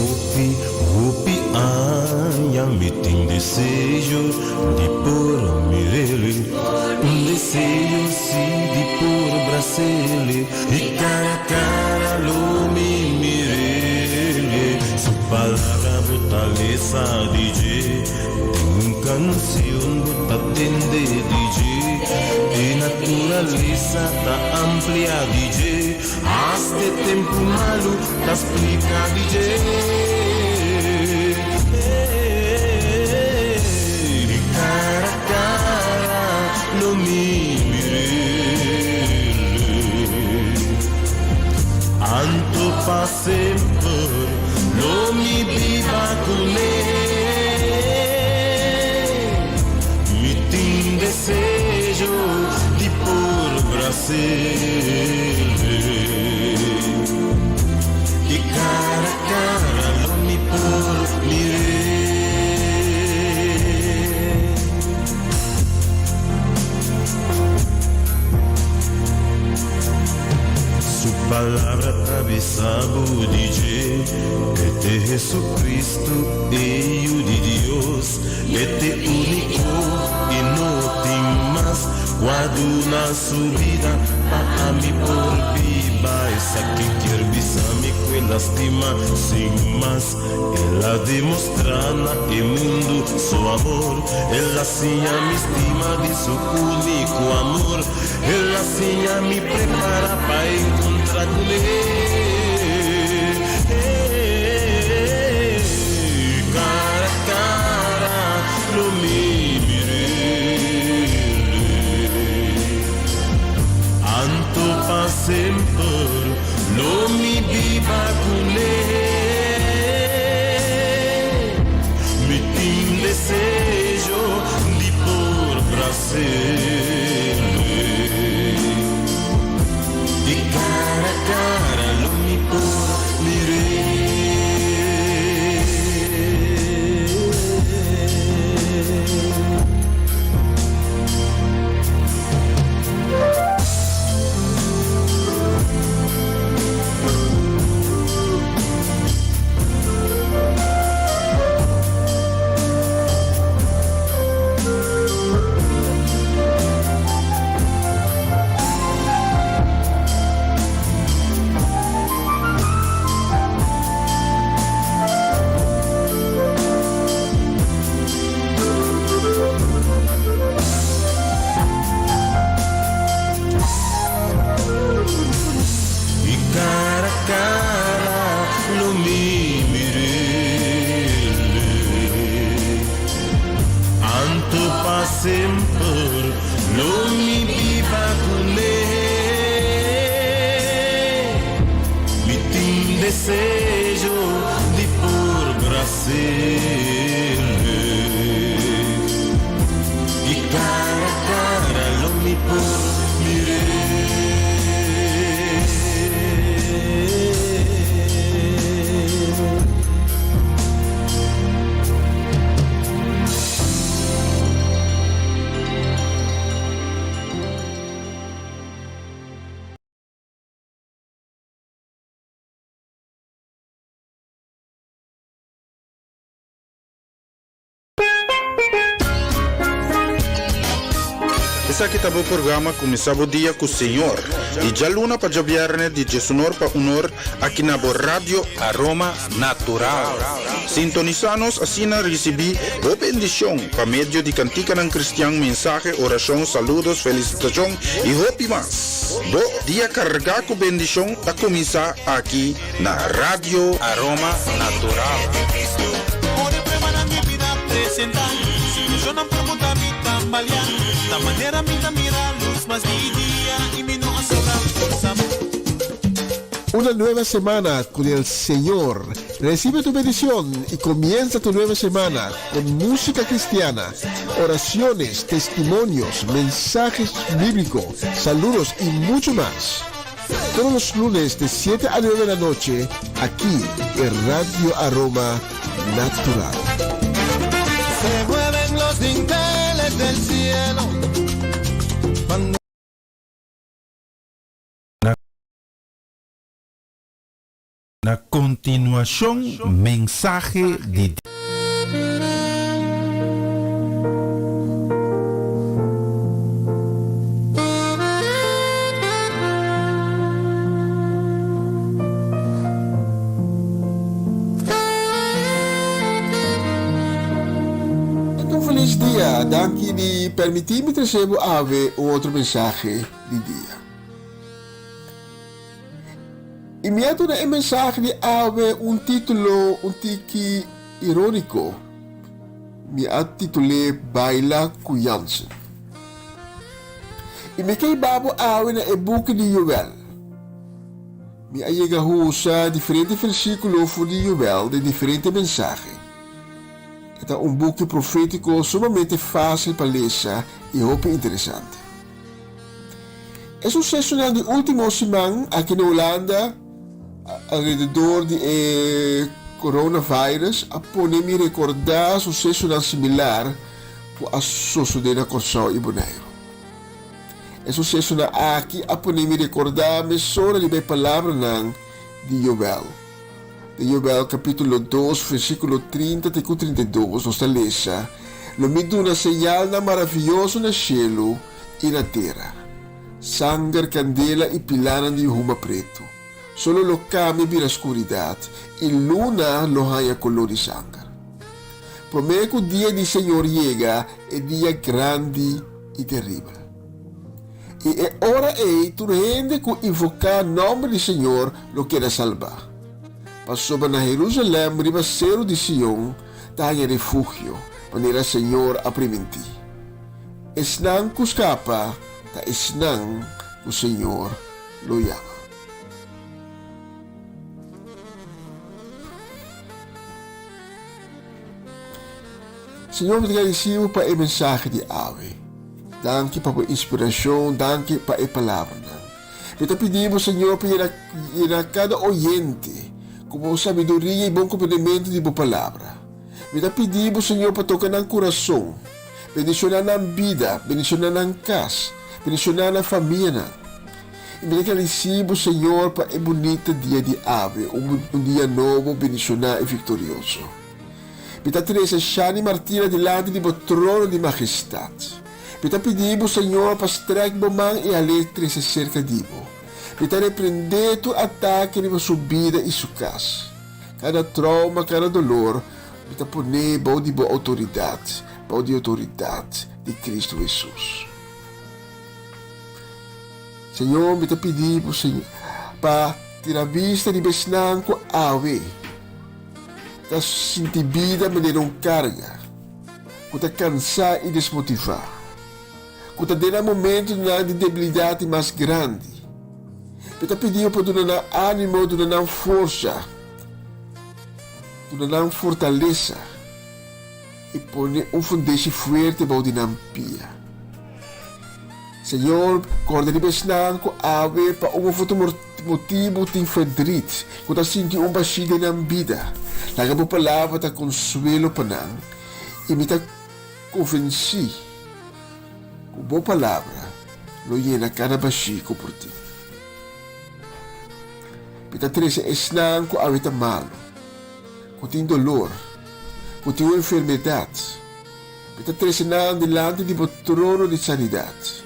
Hopi, hopi aña mi tin deseo di por mir'El. Un deseo si di por bras'El. I cara a cara lo mi mir'El. Su palabra bo ta lesa di dje. Den un cancion bo ta tende di dje. E naturalesa ta amplia di dje. Hasta e tempu malu ta splika di dje. Di kara a kara lo mi mir'é. Anto pa semper lo mi biba kuné. Mi tin deseo di por bras'é. I cara a cara lo mi por mir'é. Su palabra ta bisa bo di dje, E t'e Jesucristo, e Yu di Dios, e t'e único i no tin mas. Ku a duna su bida pa ami por biba. Esaki kier bisa mi ku el a stima sin mas. El a demostrá na e mundu su amor. El a siña mi stima di su úniko amor. El a siña mi prepará pa enkontrá kuné. Kara a kara lo mi mir'é. Anto pa semper lo mi biba kuné. Mi tin deseo di por bras'é. I kara a kara lo mi por mir'é. I cara a cara lo mi mir'é. Anto pa semper lo mi biba kuné. Mi tin deseo di por bras'é. I cara a cara lo mi por mir'é. Esaki ta bo programa Kuminsá Bo Dia ku Señor, di djaluna pa djabièrnè di diesunor pa unor aki na bo Radio Aroma Natural. Sintonisá nos asina risibí bo bendishon pa medio di kantikanan kristian, mensahe, orashon, saludos, felisitashon i hopi mas. Bo dia kargá ku bendishon ta kuminsá aki na Radio Aroma Natural. Una nueva semana con el Señor. Recibe tu bendición y comienza tu nueva semana con música cristiana, oraciones, testimonios, mensajes bíblicos, saludos y mucho más. Todos los lunes de 7 a 9 de la noche, aquí en Radio Aroma Natural. Se mueven los dinteles del cielo. Cuando Na kontinuashon mensahe di. Un felis dia! Danki di permití mi trese bo awe un otro mensahe di dia. I mi a duna e mensahe di awe un título un tiki iróniko. Mi a titul'é Baila ku Jansen. I mi ke hiba bo awe na e buki di Joel. Mi a yega husa diferente versíkulo for di Joel den diferente mensahe. E ta un buki profétiko sumamente fásil pa lesa i hopi interesante. E susesonan di ultimo siman aki na Hulanda alrededor di e coronavirus a pone mi recorda susesonan similar cu a sosode na Corsou y Boneiru. E susesonan aki a pone mi recorda mesora riba e palabranan di Joel. Den Joel capitulo dos versiculo 30 te cu 32 nos ta lesa, Lo mi duna señalnan maraviyoso na shelu i na tera. Sanger, kandela i pilanan di huma pretu. Solo lo kambia bira skuridat, i luna lo haña koló di sanger. Promé ku dia di Señor yega, e dia grandi i teribel. I e ora ei tur hende ku invoká nòmber di Señor lo keda salbá. Pasobra na Herusalèm riba seru di Sion ta haña refugio, manera Señor a primintí. Esnan ku skapa ta esnan ku Señor lo yama. Señor mi ta gradisi bo pa e mensahe di awe. Danki pa bo inspirashon, danki pa e palabranan. Mi ta pidi bo Señor pa yena yena kada oyente ku bo sabiduria i bon komprendementu di bo palabra. Mi ta pidi bo Señor pa toka nan kurason. Bendishoná nan bida, bendishoná nan kas, bendishoná nan famianan. I mi ta gradisí bo, Señor, pa e bunita dia di awe, un dia nobo, bendishoná i viktorioso. Mi ta trese Shani Martina dilanti di bo trono di magestat. Mi ta pidi bo, Señor, pa strèk bo man i hal'é trese serka di bo. Mi ta reprendé tur atake riba su bida i su kas. Kada trauma, kada dolor, Mi ta pon'é bou di bo outoridat, bou di outoridat di Kristu Hesus. Señor, mi ta pidi bo, Señor, pa tira bista riba esnan ku awe ta sinti bida manera un karga, ku ta kansá i desmotivá, ku ta den nan momentunan di debilidat di mas grandi. Mi ta pidi bo pa duna nan ánimo, duna nan forsa. Duna nan fortalesa i pone un fundeshi fuerte bou di nan pia. Señor, corda riba esnan cu awe pa un of otro motibu tin verdriet, cu ta sinti un bashi den nan bida. Laga bo palabra ta consuelo pa nan, i mi ta convenci cu bo palabra lo yena cada bashi cu por tin. Mi ta trese esnan ku awe ta malu, ku tin dolor, ku tin un enfermedat. Mi ta trese nan dilanti di bo trono di sanidat.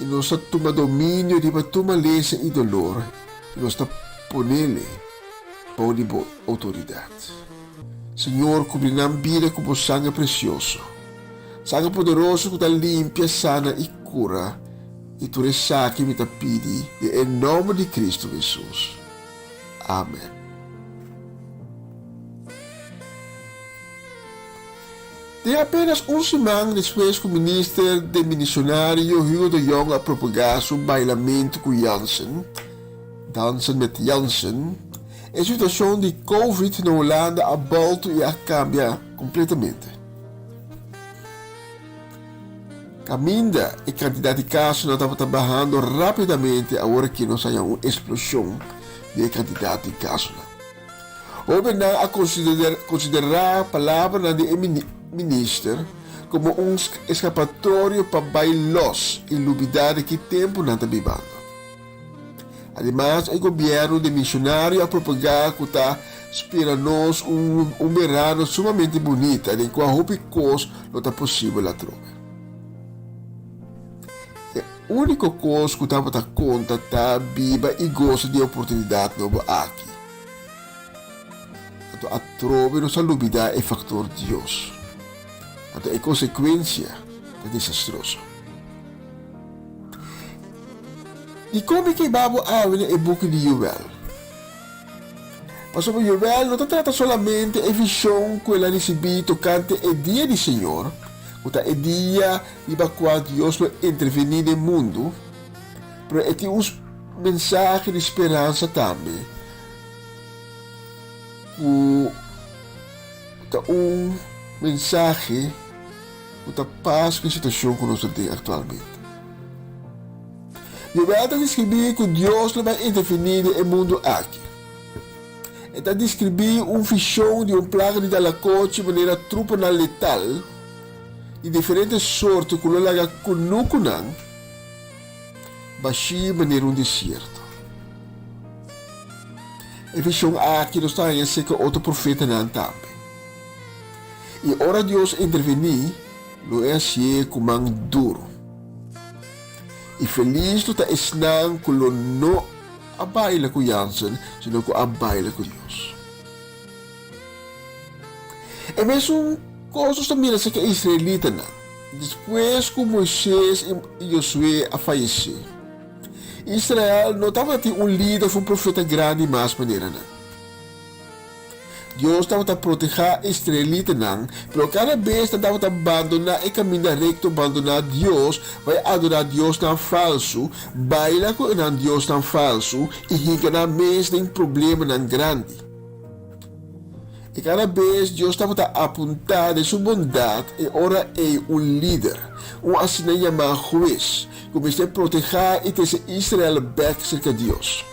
I nos ta tuma dominio riba tur malesa i dolor i nos ta ponele bou di bo outoridat. Señor, kubri nan bida ku bo sanger presioso, sanger poderoso ku ta limpia, sana i kura. I tur esaki mi ta pidi den e nomber di Cristo Jesus. Amen. Den apenas un siman despues cu minister deminisionario Hugo de Jonge a propagá su bailamentu cu Jansen, Dansen met Jansen, e situacion di Covid na Hulanda a bolto y a cambia completamente. Kaminda e kantidat di kasonan tabata bahando rápidamente, awor aki nos haña un eksploshon di e kantidat di kasonan. Hóbennan a konsiderá palabranan di e minister komo un eskapatorio pa bai lòs i lubidá di ki tempu nan ta bibando. Ademas e gobièrnu demisionario a propagá ku ta spera nos un un berano sumamente bunita den kua hopi kos lo ta posibel atrobe. E úniko kos ku tabata konta ta biba i gosa di e oportunidat nobo aki. Anto atrobe nos a lubidá e faktor Dios. Anto e konsekuensia ta desastroso. Dikon mi keba bo awe na e buki di Joel? Pasobra Joel no ta trata solamente e vishon ku el a risibí tokante e dia di Señor, ku ta e dia riba kua Dios lo intervení den mundu, pero e tin un mensahe di speransa tambe ku ta un mensahe ku ta pas ku e situashon ku nos ta den aktualmente. Joel ta deskribí ku Dios lo bai intervení den e mundu aki. E ta deskribí un vishon di un plaga di dalakochi manera trupanan letal di diferente sorto ku lo laga kunukunan bashí manera un desierto. E vishon aki nos ta haña serka otro profetanan tambe. I ora Dios intervení, lo e hasié ku man duru. I felis lo ta esnan ku lo no a baila ku Jansen, sino ku a baila ku Dios. E mesun kos nos ta mira serka e israelitanan despues ku Moises i Josué a fayesé. Israel no tabatin un lider òf un profeta grandi mas manera nan. Dios tabata protehá e israelitanan, pero kada bes nan tabata bandoná e kaminda rekto, bandoná Dios, bai adorá diosnan falsu, baila ku nan diosnan falsu i hinka nan mes den problemanan grandi. I kada bes Dios tabata apuntá den su bondat e ora ei un lider, un asina yamá hues, ku mester protehá i trese Israel bèk serka Dios.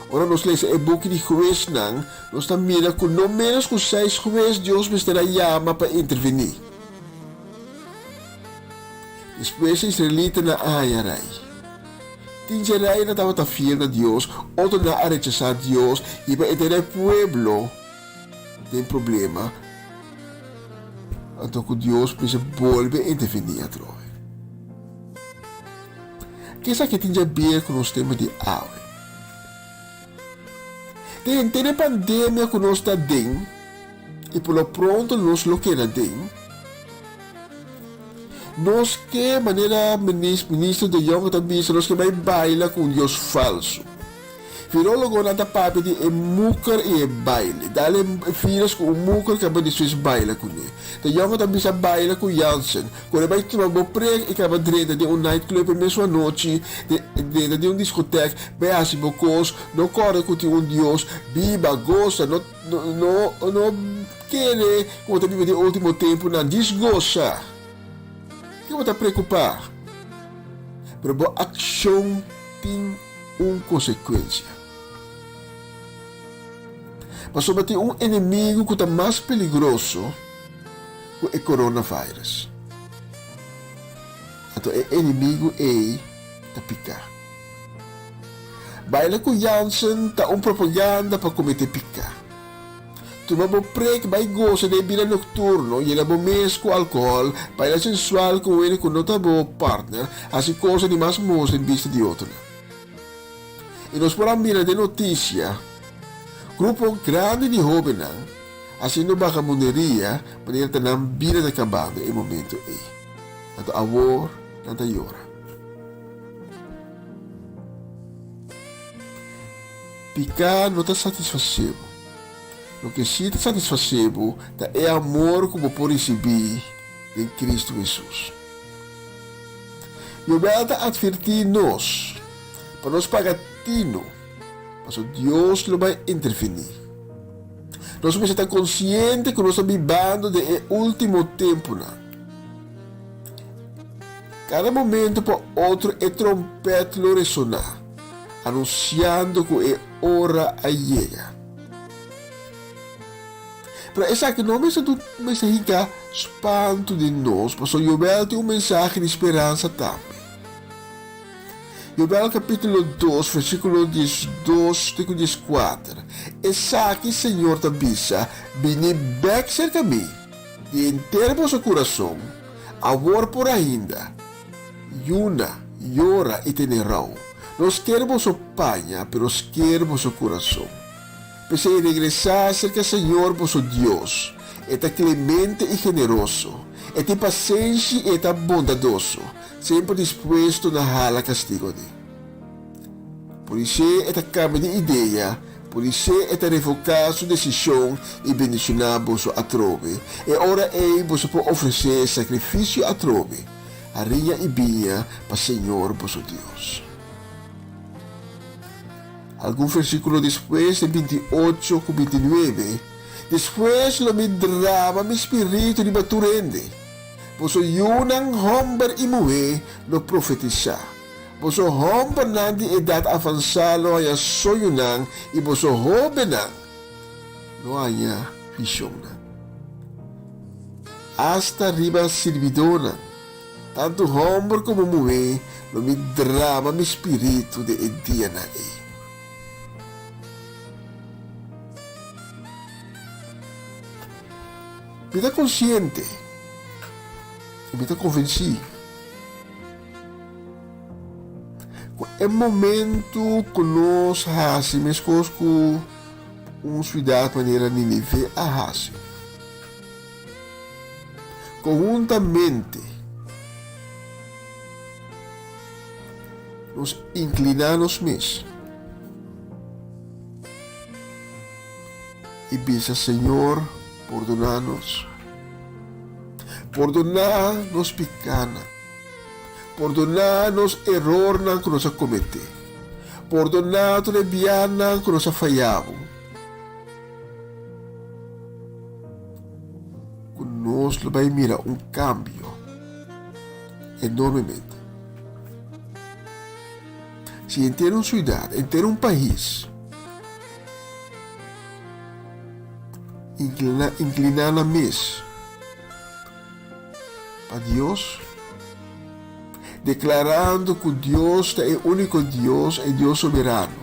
Ora nos lesa e buki di Huesnan, nos ta mira ku no ménos ku seis hues Dios mester a yama pa intervení. Despues e israelitanan a haña rei. Tin dje reinan tabata fiel na Dios, otronan a rechasá Dios i pa entera e pueblo den problema, anto ku Dios mester bolbe intervení atrobe. Ke esaki tin djaber ku nos tema di awe? Den henter e pandemia ku nos ta den i por lo pronto nos lo keda den, nos ke, manera Minister De Jonge ta bisa, nos ke bai baila ku un dios falsu. Virologonan ta papia di e muker i e baile. Dal e virus ku un muker kaba despues baila kuné. De Jonge ta bisa baila ku Jansen. Kore bai tuma bo prek i kaba drenta den un nightclub e mesun anochi, drenta den un diskotek, bai hasi bo kos, no kòrda ku tin un Dios, biba, gosa, no no no kere ku bo ta biba den e ultimo tempunan, djis gosa. Ke bo ta preokupá? Pero bo akshon tin. un konsekuensia. Pasobra tin un enemigu ku ta mas peligroso ku e coronavirus. Anto e enemigu ei ta piká. Baila ku Jansen ta un propaganda pa kometé piká. Tuma bo prek bai gosa den bida nokturno, yena bo mes ku alkohòl, baila sensual ku un hende ku no ta bo partner, hasi kosa di mas mos den bista di otronan. I nos por a mira den notisia grupo grandi di hóbennan hasiendo bagamunderia manera ta nan bida ta kabando e momento ei. Anto awor nan ta yora. Piká no ta satisfasé bo. Loke sí ta satisfasé bo ta e amor ku bo por risibí den Kristu Hesus. Yobel ta atvertí nos pa nos paga tinu, pasobra Dios lo bai intervení. Nos mester ta konsiente ku nos ta bibando den e último tempunan. Kada momento pa otro e trompèt lo resoná, anunsiando ku e ora a yega. Pero esaki no mester tur mester hinka spantu den nos, pasobra Joel tin un mensahe di speransa tambe. Joel kapítulo dos, versíkulo diesdos te ku dieskuater, Esaki Señor ta bisa, Bini bèk serka mi, di henter boso kurason, awor por ainda. Yuna, yora i tene rou. No sker boso paña, pero sker boso kurason. P'esei regresá serka Señor boso Dios. E ta klemente i generoso. E tin pasenshi i e ta bondadoso, semper dispuesto na hala kastigo di. Podisé e ta kambia di idea, podisé e ta revoká su desishon i bendishoná boso atrobe. E ora ei boso por ofresé sakrifisio atrobe, hariña i biña pa Señor boso Dios. Algun versíkulo despues, den 28 ku 29, Despues lo mi drama mi spiritu riba tur hende. Boso yunan hòmber i muhé lo profetisá. Boso hòmbernan di edat avansá lo haña soñonan i boso hóbennan lo haña vishonnan. Asta riba sirbidónan, tantu hòmber komo muhé, lo mi drama mi spiritu den e dianan ei. Mi ta konsiente i mi ta konvensí ku e momentu ku nos hasi meskos ku un siudat manera Ninive a hasi, konhuntamente nos inkliná nos mes i bisa, Señor, pordoná nos. Pordoná nos pikánan. Pordoná nos erornan ku nos a kometé. Pordoná tur e bianan ku nos a fayá bo. Ku nos lo bai mira un kambio enormemente. Si henter un siudat, henter un pais inkliná nan mes pa Dios, deklarando ku Dios ta e úniko Dios, e Dios soberano.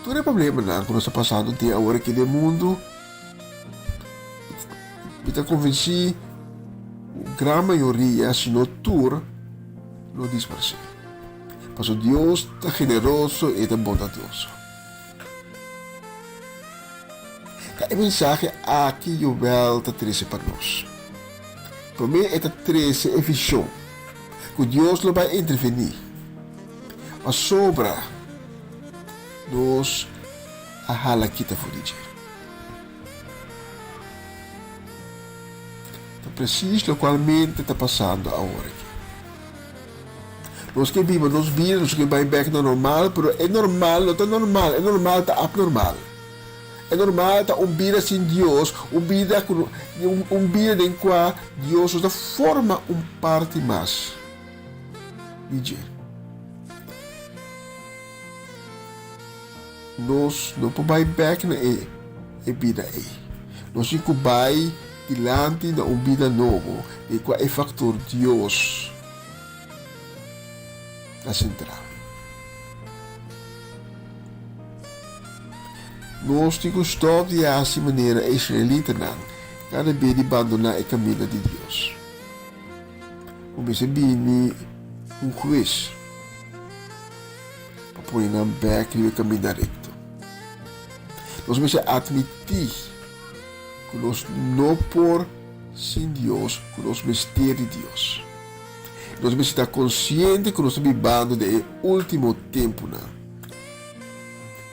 Tur e problemanan ku nos ta pasando den awor aki den mundu, mi ta konvensí ku gran mayoria, si no tur, lo disparsé. Pasobra Dios ta generoso i e ta bondadoso. Ta e mensahe aki Joel ta trese pa nos. Promé e ta trese e vishon ku Dios lo bai intervení pasobra nos a hala kita for di dje. Ta presis lokualmente ta pasando awor aki. Nos ke biba nos bida, nos ke bai bek na normal, pero e normal no ta normal, e normal ta abnormal. E normal ta un bida sin Dios, un bida ku un bida den kua Dios no ta forma un parti mas di dje. Nos no por bai bek na e e bida ei. Nos tin ku bai dilanti na un bida nobo den kua e faktor Dios ta sentral. Nos tin ku stòp di hasi manera e israelitanan kada bes di bandoná e kaminda di Dios. Ku mester bini un hues pa pone nan bèk riba e kaminda rekto. Nos mester atmití ku nos no por sin Dios, ku nos mester di Dios. Nos mester ta konsiente ku nos ta bibando den e último tempunan,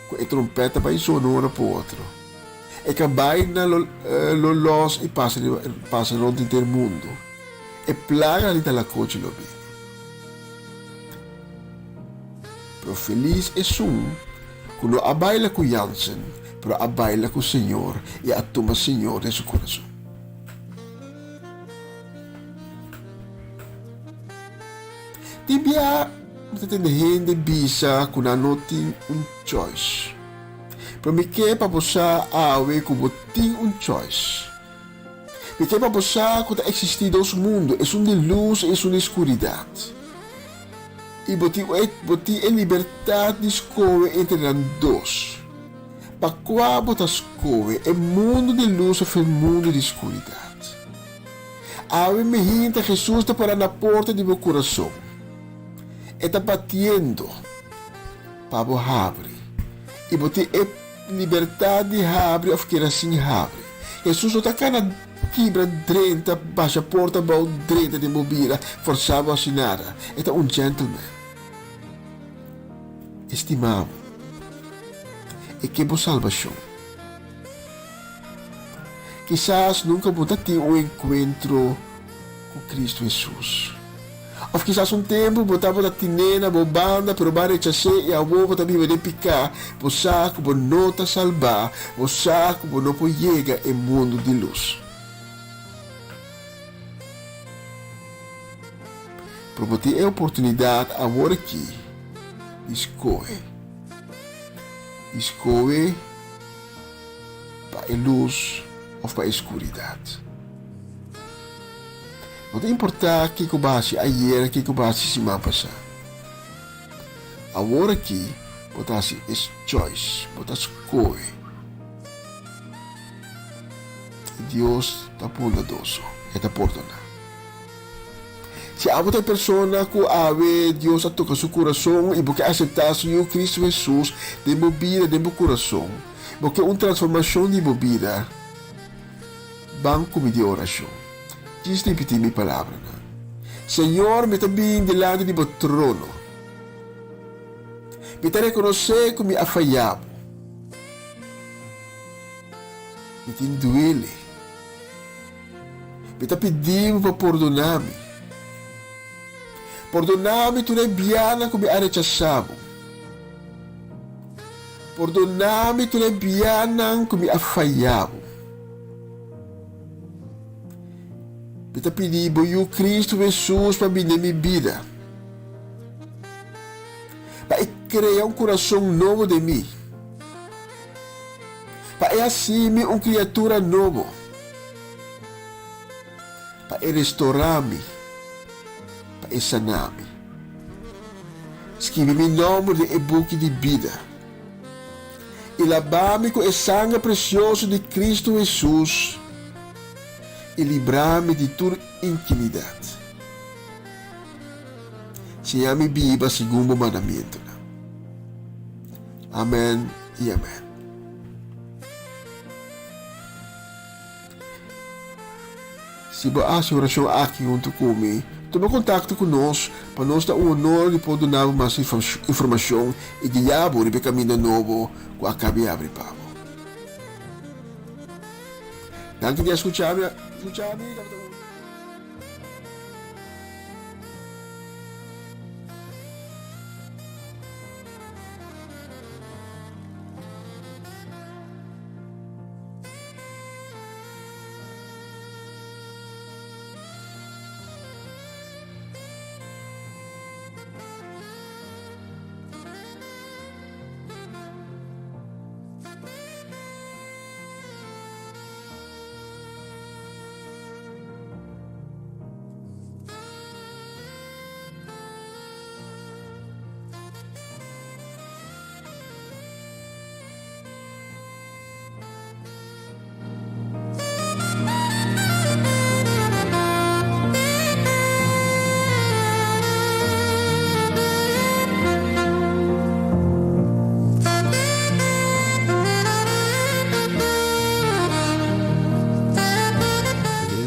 ku e trompèt ta bai sona un ora pa otro. E kabainan lo lo lòs i pasa riba pasa rònt henter mundu. E plaganan di talakochi lo bini. Pero felis esun ku no a baila ku Jansen, pero a baila ku Señor i a tuma Señor den su kurason. Tin bia mi ta tende hende bisa ku nan no tin un choice. Pero mi ke pa bo sa awe ku bo tin un choice. Mi ke pa bo sa ku ta eksistí dos mundu, esun di lus i esun di skuridat. I bo tin e bo tin e libertat di skohe entre nan dos. Pa kua bo ta skohe, e mundu di lus òf e mundu di skuridat? Awe mihinta Hesus ta pará na porta di bo kurason. E ta batiendo pa bo habri. I bo tin e libertat di habri òf keda sin habri. Hesus no ta kana kibra drenta, basha porta abou drenta den bo bida, forsá bo hasi nada. E ta un gentleman. E stima bo. E ke bo salbashon. Kisas nunka bo ta tin un enkuentro ku Kristu Hesus. Òf kisas un tempu bo tabata tin'é na bo banda pero bo a rechas'é i awor bo ta biba den piká. Bo sa ku bo no ta salbá, bo sa ku bo no por yega e mundu di lus. Pero bo tin e oportunidat awor aki di skohe. Di skohe. Pa e lus of pa e skuridat. No ta importá kiko bo hasi ayera, kiko bo hasi siman pasá. Awor aki bo ta hasi e choice, bo ta skohe. I Dios ta bondadoso, e ta pordoná. Si abo ta e persona ku awe Dios a toka su kurason i bo ke aseptá su Yu Kristu Hesus den bo bida, den bo kurason, bo ke un transformashon di bo bida, ban ku mi di orashon. Djis ripití mi palabranan. Señor, mi ta bin dilanti di bo trono. Mi ta rekonosé ku mi a fayá bo. Mi tin duele. Mi ta pidi bo pa pordoná mi. Pordoná mi tur e bianan ku mi a rechasá bo. Pordoná mi tur e bianan ku mi a fayá bo. Mi ta pidi bo Yu Kristu Hesus pa bini den mi bida, pa e krea un kurason nobo den mi, pa e hasi mi un kriatura nobo. Pa e restorá mi, pa e saná mi. Skibi mi nòmber den e buki di bida, i labá mi ku e sanger presioso di Kristu Hesus, i librá mi di tur inkinidat. Siña mi biba segun bo mandamentunan. Amèn i amèn. Si bo a hasi orashon aki huntu ku mi, tuma kontakto ku nos pa nos ta un honor di por duna bo mas informashon i guia bo riba e kaminda nobo ku a kabi abri pa bo. Danki di a skucha mi.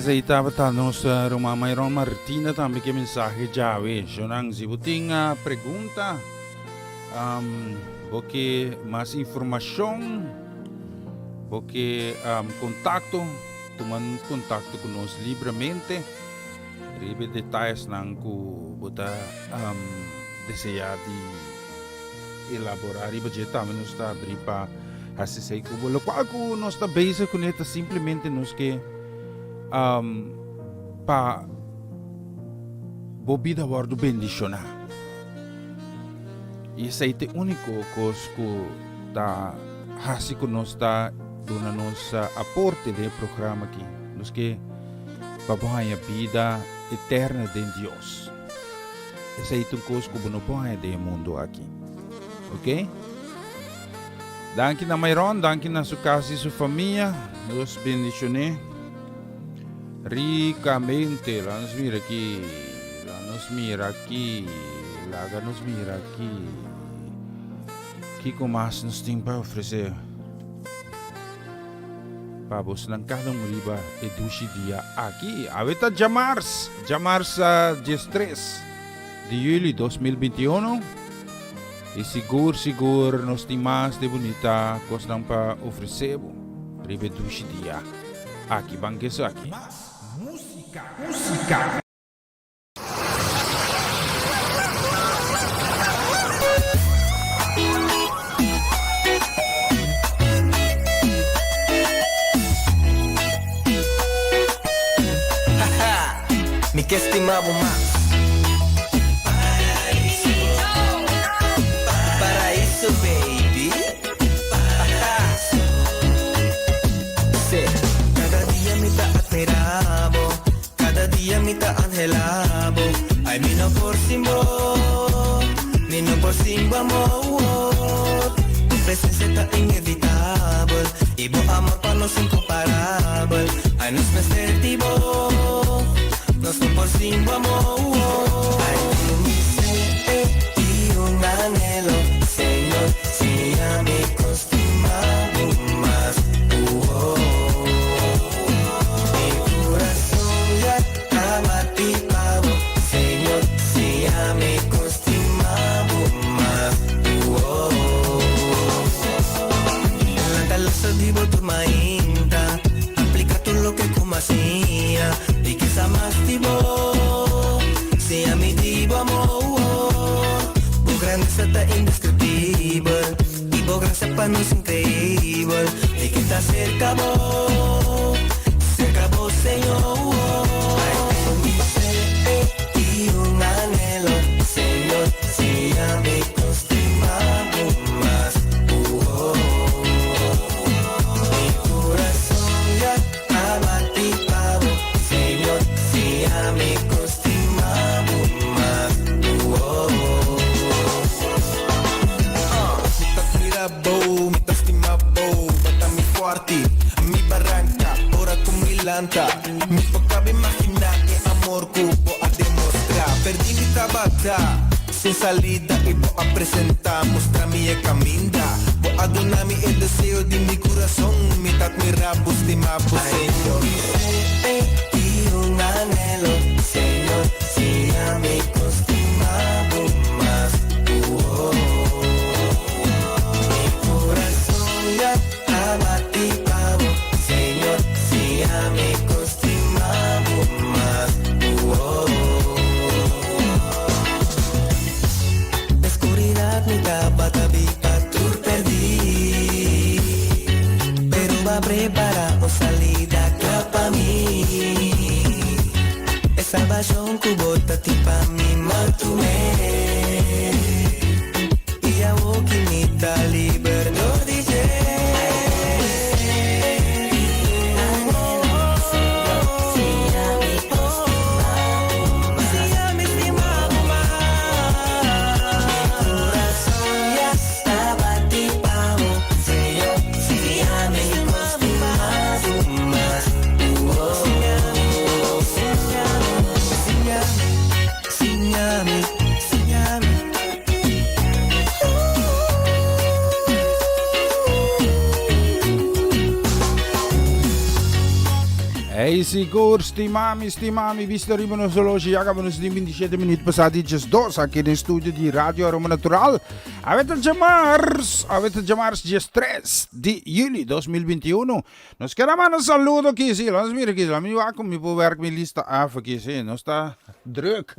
Esei tabata nos ruman Myron Martina tambe ke mensahe djawe. Shonan, si bo tin pregunta, bo ke mas informashon, Bo ke kontakto, tuma kontakto ku nos libremente riba e detayesnan ku bo ta deseá di elaborá riba dje. Tambe nos ta abrí pa hasi esei ku bo. Lokual ku nos ta bezig kuné ta simplemente nos ke pa bo bida wòrdu bendishoná. I esei ta e úniko kos ku ta hasi ku nos ta duna nos aporte den e programa aki. Nos ke. Pa bo haña bida eterna den Dios. Esei ta un kos ku bo no por haña den e mundu aki. Ok? Danki na Myron, danki na su kas i su famia. Dios bendishon'é rikamente. Laga nos mira aki, laga nos mira aki, laga nos mira aki. Kiko mas nos tin pa ofresé? Pa bosnan kada un riba e dushi dia aki. Awe ta djamars, djamars 13 di juli 2021. I sigur sigur nos tin mas di bunita kosnan pa ofresé bo riba e dushi dia aki. Ban ku esaki. Mas músika, músika. Mi ke stima bo mas. Paraíso baby. Kada dia mi ta admira bo. Kada dia mi ta anhela bo. Ay mi no por sin bo. Mi no por sin bo amor. Tu presencia ta inevitabel. Y bo amor pa nos incomparabel. Ay nos mester di bo. Nos no por sin bo amor. Ay tin mi sed y un anhelo, Señor, siña mi con stima bo mas. Uh-oh. Mi corazón ya ta bati pa bo, Señor, siña mi con stima bo mas. Uh-oh. Lanta lazo di bo tur mainta, aplica tur loke cu m'a siña, di kisa mas di bo, siña mi di bo amor. Bo grandeza ta indescriptibel, y bo gracia pa nos increibel, di ke ta cerca bo, cerca bo Señor. Ay, tengo mi sed y un anhelo, Señor, siña mi con stima bo mas. Uh-oh. Mi corazón ya ta bati pa bo, Señor, siña mi con stima bo mas. Uh-oh. Mi ta admira bo, mi ta stima bo, bo ta mi forti, mi baranca, ora cu mi lanta. Mi por caba imagina e amor cu bo a demostra. Perdi mi tabata sin salida y bo a presenta, mustra mi e caminda. Bo a duna mi e deseo di mi curason, mi ta admira bo, stima bo, Señor. Mi sed y un anhelo, Señor, siña mi con stima bo mas. Uh-oh. Mi corazon ya ta bati pa bo, Señor, siña mi con stima bo mas. Uh-oh. Den scuridad mi tabata biba tur perdí, pero bo a prepara un salida cla pa mi. E salvacion cu bo ta tin pa mi m'a tum'é, y awo ki mi ta liber dor di dje. Siña mi stima bo mas. Mi corazon ya ta bati pa bo, Señor, siña mi stima bo mas. Uh-oh. Siña mi, siña mi, siña mi, siña mi, siña mi. Hey, sigur, stima mi, stima mi, bista riba nos horloge, ya caba nos tin 27 minuut pasá di 12 aki den studio di Radio Aroma Natural. Awe ta djamars, awe ta djamars 13 di juli 2021. Nos keda manda saludo aki, si, laat nos mira aki, laat mi wak mi por werk mi lista af aki, si, nos ta druk.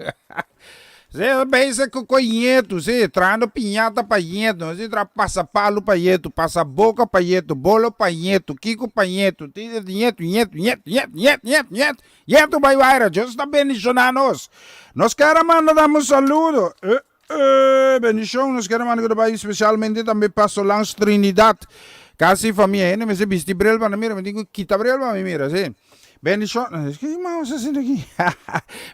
Si, bezig cu cu yetu, si, trahando piñata pa yetu, si, tra pasa palu pa yetu, pasa boca pa yetu, bolo pa yetu, kiko pa yetu, ti yetu, yetu, yetu, yetu, yetu, yetu, yetu, yetu bai waira, Dios ta bendiciona nos. Nos kier a manda dam un saludo, eh, eh, bendicion, nos kier a manda cu ta bai specialmente tambe pa Solange Trinidad, casi famia, hende mester bisti bril pa nan mira, mi tin cu kita bril pa mi mira, si. Bendishon, ki mama sa haciendo aki?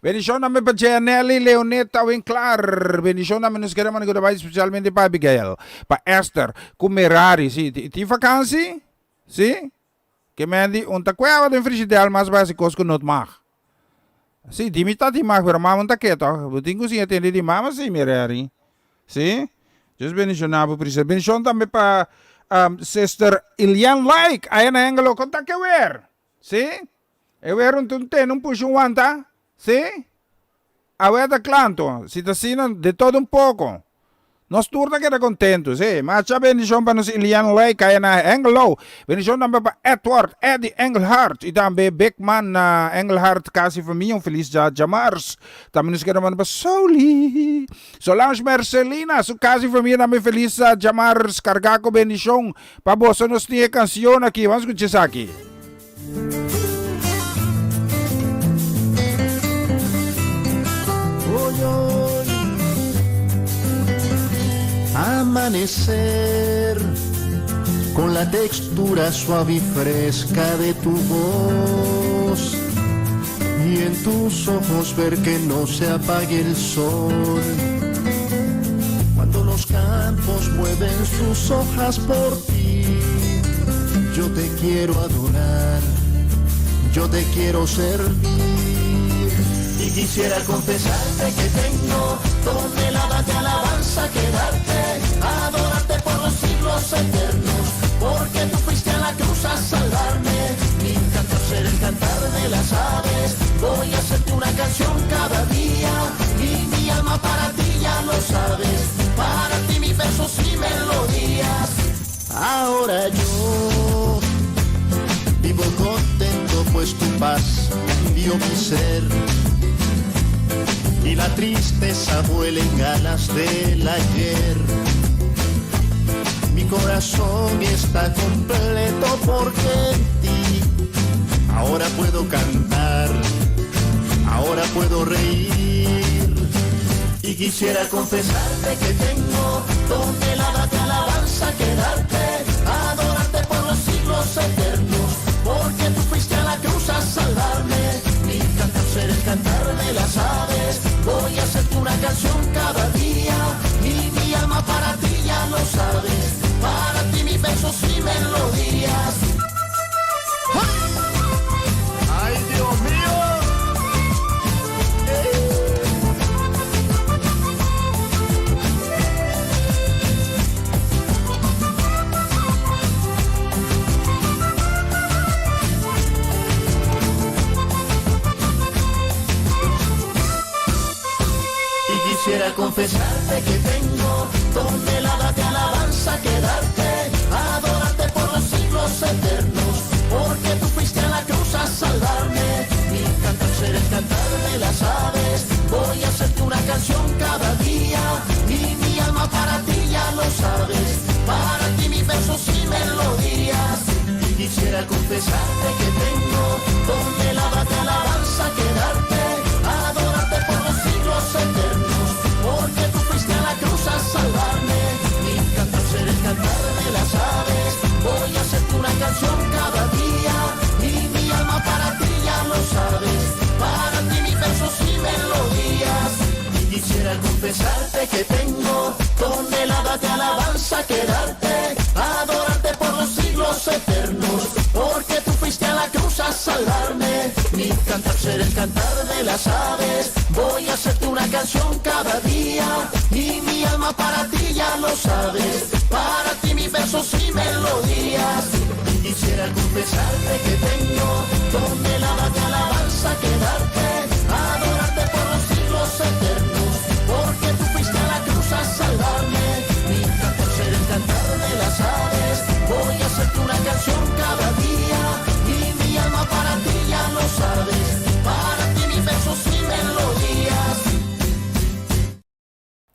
Bendishon tambe pa Janelly Leoneta Winklaar. Bendishon tambe nos kere manda ku ta bai spesialmente pa Abigail, pa Esther, ku Merari. Si, tin vakansi? Si? Ke men di un ta kueba den frigidel mas bai hasi kos ku no mag. Si, di mi ta di mag, pero mama no ta ke tòg. Bo tin ku siña tende di mama si, Merari. Si? Dios bendishoná bo, Priscilla. Bendishon tambe pa Sister Ilian Like, aya na Hengelo. Kon ta ke wer? Si? E wer un tun tene un pushi un wanta? Si? Awe ta kla anto. Si ta asina, de todo un poko. Nos tur ta keda kontentu, si. Masha bendishon pa nos Ilian Ley kaya na Hengelo. Bendishon tambe pa Edward Eddy Engelhardt i tambe Big Man na Engelhardt kas i famia. Un felis dja djamars. Tambe nos keda manda pa Souli. Solange Mercelina, su kas i famia tambe felis djamars. Kargá ku bendishon pa boso. Nos tin e kansion aki. Ban skucha esaki. Amanecer con la textura suave y fresca de tu voz y en tus ojos ver que no se apague el sol. Cuando los campos mueven sus hojas por ti, yo te quiero adorar, yo te quiero servir. Y quisiera confesarte que tengo toneladas de alabanza que darte, adorarte por los siglos eternos, porque tú fuiste a la cruz a salvarme. Mi cantar será el cantar de las aves, voy a hacerte una canción cada día, y mi alma para ti ya lo sabes, para ti mis versos y melodías. Ahora yo vivo contento pues tu paz dio mi ser y la tristeza vuela en ganas del ayer. Mi corazón está completo porque en ti ahora puedo cantar, ahora puedo reír. Y quisiera confesarte que tengo toneladas de alabanza que darte, adorarte por los siglos eternos, porque tú fuiste a la cruz a salvarme. Mi cantar será el cantar de las aves, voy a hacerte una canción cada día, y mi alma para ti ya lo sabes, para ti mis versos y melodías. ¡Ay, Dios mío! Y quisiera confesarte que tengo toneladas de alabanza que darte, adorarte por los siglos eternos, porque tú fuiste a la cruz a salvarme. Mi cantar será el cantar de las aves, voy a hacerte una canción cada día, y mi alma para ti ya lo sabes, para ti mis versos y melodías. Y quisiera confesarte que tengo toneladas de alabanza que darte, adorarte por los siglos eternos, porque tú fuiste a la cruz a salvarme. Mi cantar será el cantar de las aves, voy a hacerte una canción cada día, y mi alma para ti ya lo sabes, para ti mis versos y melodías. Y quisiera confesarte que tengo toneladas de alabanza que darte, adorarte por los siglos eternos, porque tú fuiste a la cruz a salvarme. Mi cantar será el cantar de las aves, voy a hacerte una canción cada día, y mi alma para ti ya lo sabes, para ti mis versos y melodías. Y quisiera confesarte que tengo toneladas de alabanza que darte, adorarte por los siglos eternos, porque tú fuiste a la cruz a salvarme. Mi cantar será el cantar de las aves, voy a hacerte una canción cada día, y mi alma para ti ya lo sabes, para ti mis versos y melodías.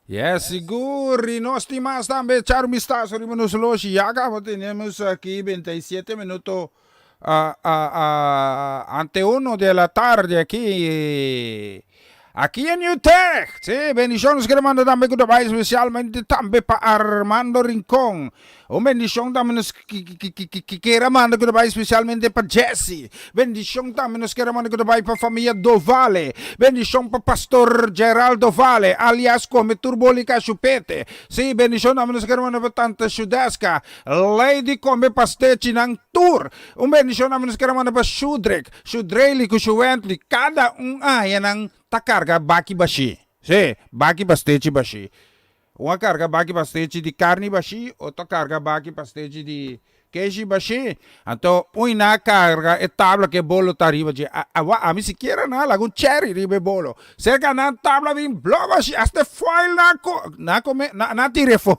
Yes, sigur. Y nos tin mas tambe echar un vistazo riba nos loshi. Ya caba tenemos aquí 27 minuto ante uno de la tarde aquí. Aquí en Utrecht. Sí, bendiciones que le mando tambe ku ta bai especialmente tambe pa Armando Rincón. Un bendishon tambe nos kier a manda ku ta bai spesialmente pa Jessy. Bendishon tambe nos kier a manda ku ta bai pa famia Dovale. Bendishon pa Pastor Gerald Dovale, alias Come Tur Boli Kashupete. Sí, bendishon tambe nos kier a manda pa Tante Shudeska, Lady Come Pastechinan tur. Un bendishon tambe nos kier a manda pa Shudrick, Shudrely ku Shuwently. Kada un aña nan ta karga baki bashí. Sí, baki pastechi bashí. Un a karga baki pastechi di karni bashí, otro a karga baki pastechi di keshi bashí. Anto un i nan a karga e tabla ku e bolo ta riba dje. Awa, ami sikiera nan a laga un cherry riba e bolo. Serka nan tabla bin blo bashí, asta e foil nan a ko, nan a kome, nan a tira e foil.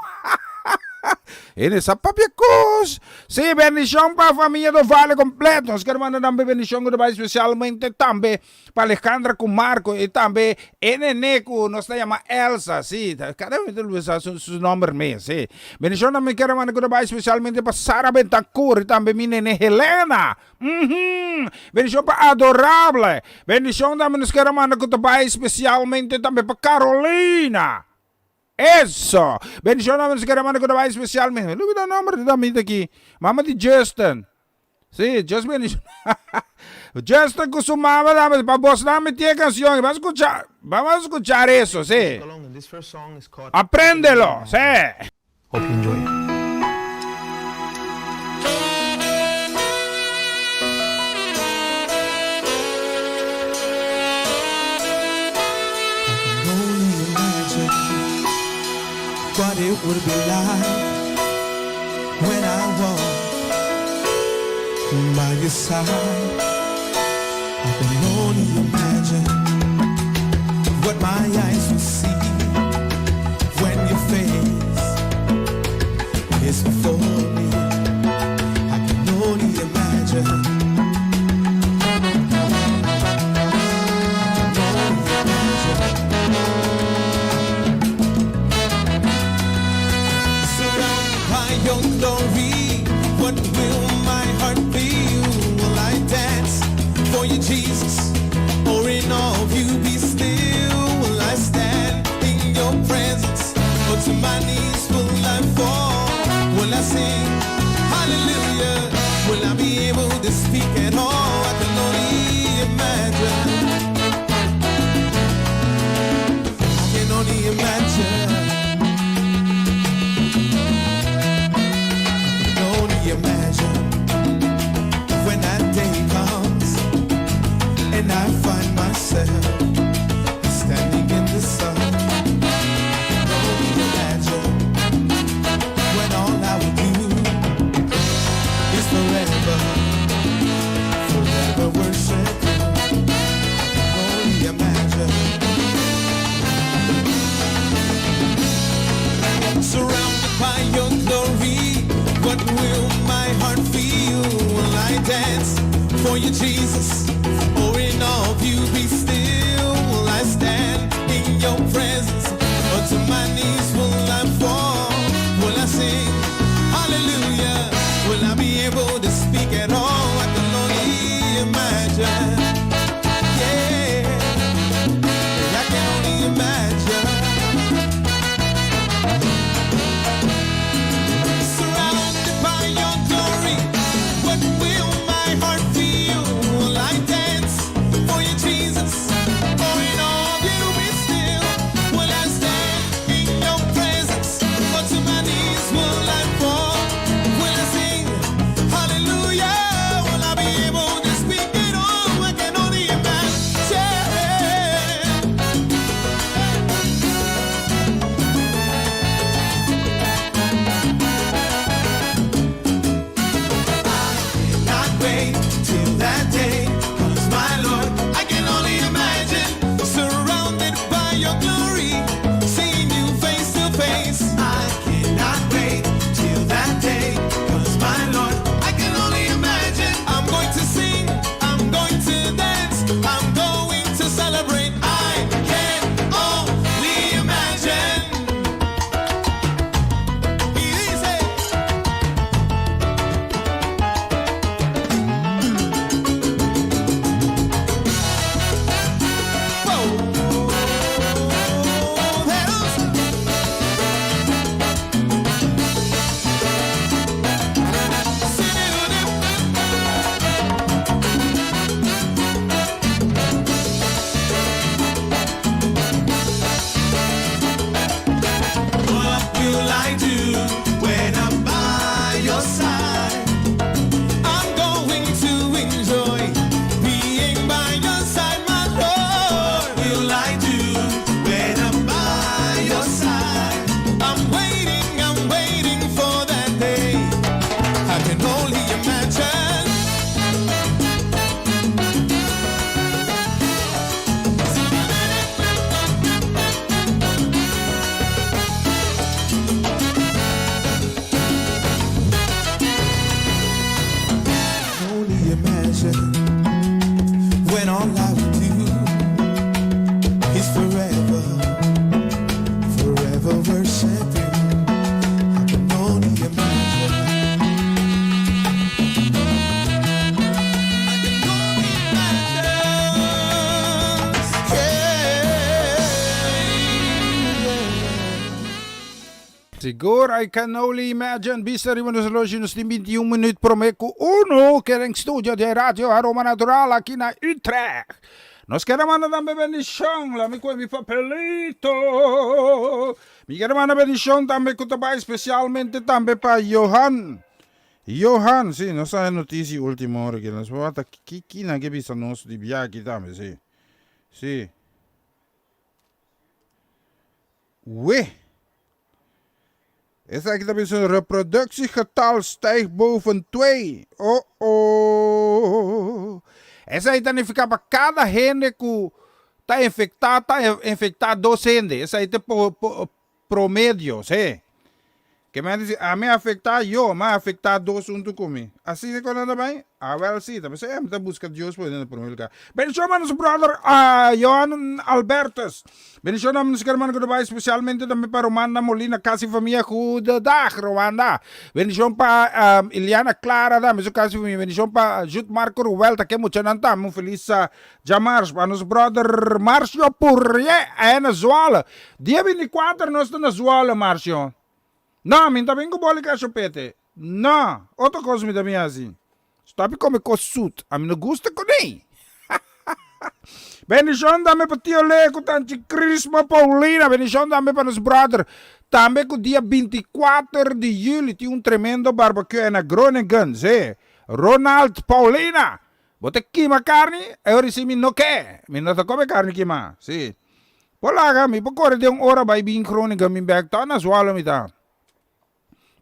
Hende sa papia kos. Sí, bendishon pa famia Dovale kompleto. Nos kier manda nan bendishon ku ta bai spesialmente tambe Pa Alejandra ku Marco i tambe e nene ku nos ta yama Elsa, sí, kada un ta usa su nomber mes, sí. Bendishonnan mi kere manda ku ta bai spesialmente pa Sara Bentancur i tambe mi nene Helena. Uhum! Bendishon pa Adorable. Bendishon tambe nos kere manda ku ta bai spesialmente tambe pa Carolina. Eso! Bendishonnan nos kere manda ku ta bai spesialmente, look at nomber di damita aki, mama di Justin. Sí, just bendición. Justin con su mamá, dame, pa vos dame tie canción. Vamos a escuchar, vamos a escuchar eso, sí. Apréndelo, sí. Hope you enjoy it. What it would be like when I walk by your side. I can only imagine what my eyes will see when your face is before me. I can only imagine. I can only imagine. Surrounded by your glory, what will my heart feel? Will I dance for you, Jesus? Or in awe of you be still? Will I stand in your presence? Or to my knees will I fall? Will I sing hallelujah? Will I be able to speak at all? I can only imagine. I can only imagine. I can only imagine when that day comes and I find myself standing in the sun. I can only imagine when all I will do is forever, forever worship you. I can only imagine. Surrounded by your glory, what will my heart feel? Will I dance for you, Jesus? Or in awe of you be still? Will I stand in your presence? Or to my knees will I fall? Will I sing hallelujah? Will I be able to speak at all? I can only imagine. Yeah, I can only imagine. Surrounded by your glory, what will my heart feel? Will I dance for you, Jesus? Sigur, I can only imagine. Bista riba nos horloge, nos tin 21 minuut prome ku uno. Keda en studio di Radio Aroma Natural aki na Utrecht. Nos keda manda tambe bendishon. Laat mi koe mi papelito. Mi keda manda bendishon tambe ku ta bai spesialmente tambe pa Johan. Johan, si, nos a notisia ultimo ora aki. Nos por wak ki ki nan ke bisa nos di biaha aki tambe, si. Si. We. Esaki ta bisa reproductiegetal stijgt boven 2. Oh oh. Esaki ta nifica pa cada hende cu ta infecta ta infecta dos hende. Esaki ta promedio, si. Ke men di si ami afecta yo, mi a afecta dos hunto cu mi. Asina cu nan ta bay? Awel si, ta p'esei ami ta busca Dios pone na primer lugar. Bendicion pa nos brother Johan Albertus. Bendicion na nos hermano cu ta bay specialmente tambe pa Romanda Molina casi famia Goedendag Romanda. Bendicion pa Iliana Clara tambe su casi famia. Bendicion pa Jude Marco Ruel ta ke muchanan tambe un feliz djamars pa nos brother Marcio Purrie na Zwolle. Dia 24 nos ta na Zwolle Marcio. No, mi no ta bin ku boli kashopete. No, otro kos mi ta bin hasi. Stop di kome kos sut. Ami no gusta kuné. Bendishon tambe pa Tio Leo ku tanchi Crisma Paulina. Bendishon tambe pa nos brother. Tambe ku dia 24 di juli tin un tremendo barbecue na Groningen. Sí, Ronald Paulina. Bo ta kima karni? E ora si mi no ke. Mi no ta kome karni kima. Sí. Por laga, mi por kore den un ora bai bin Groningen bin bek tòg na Zwolle mi ta.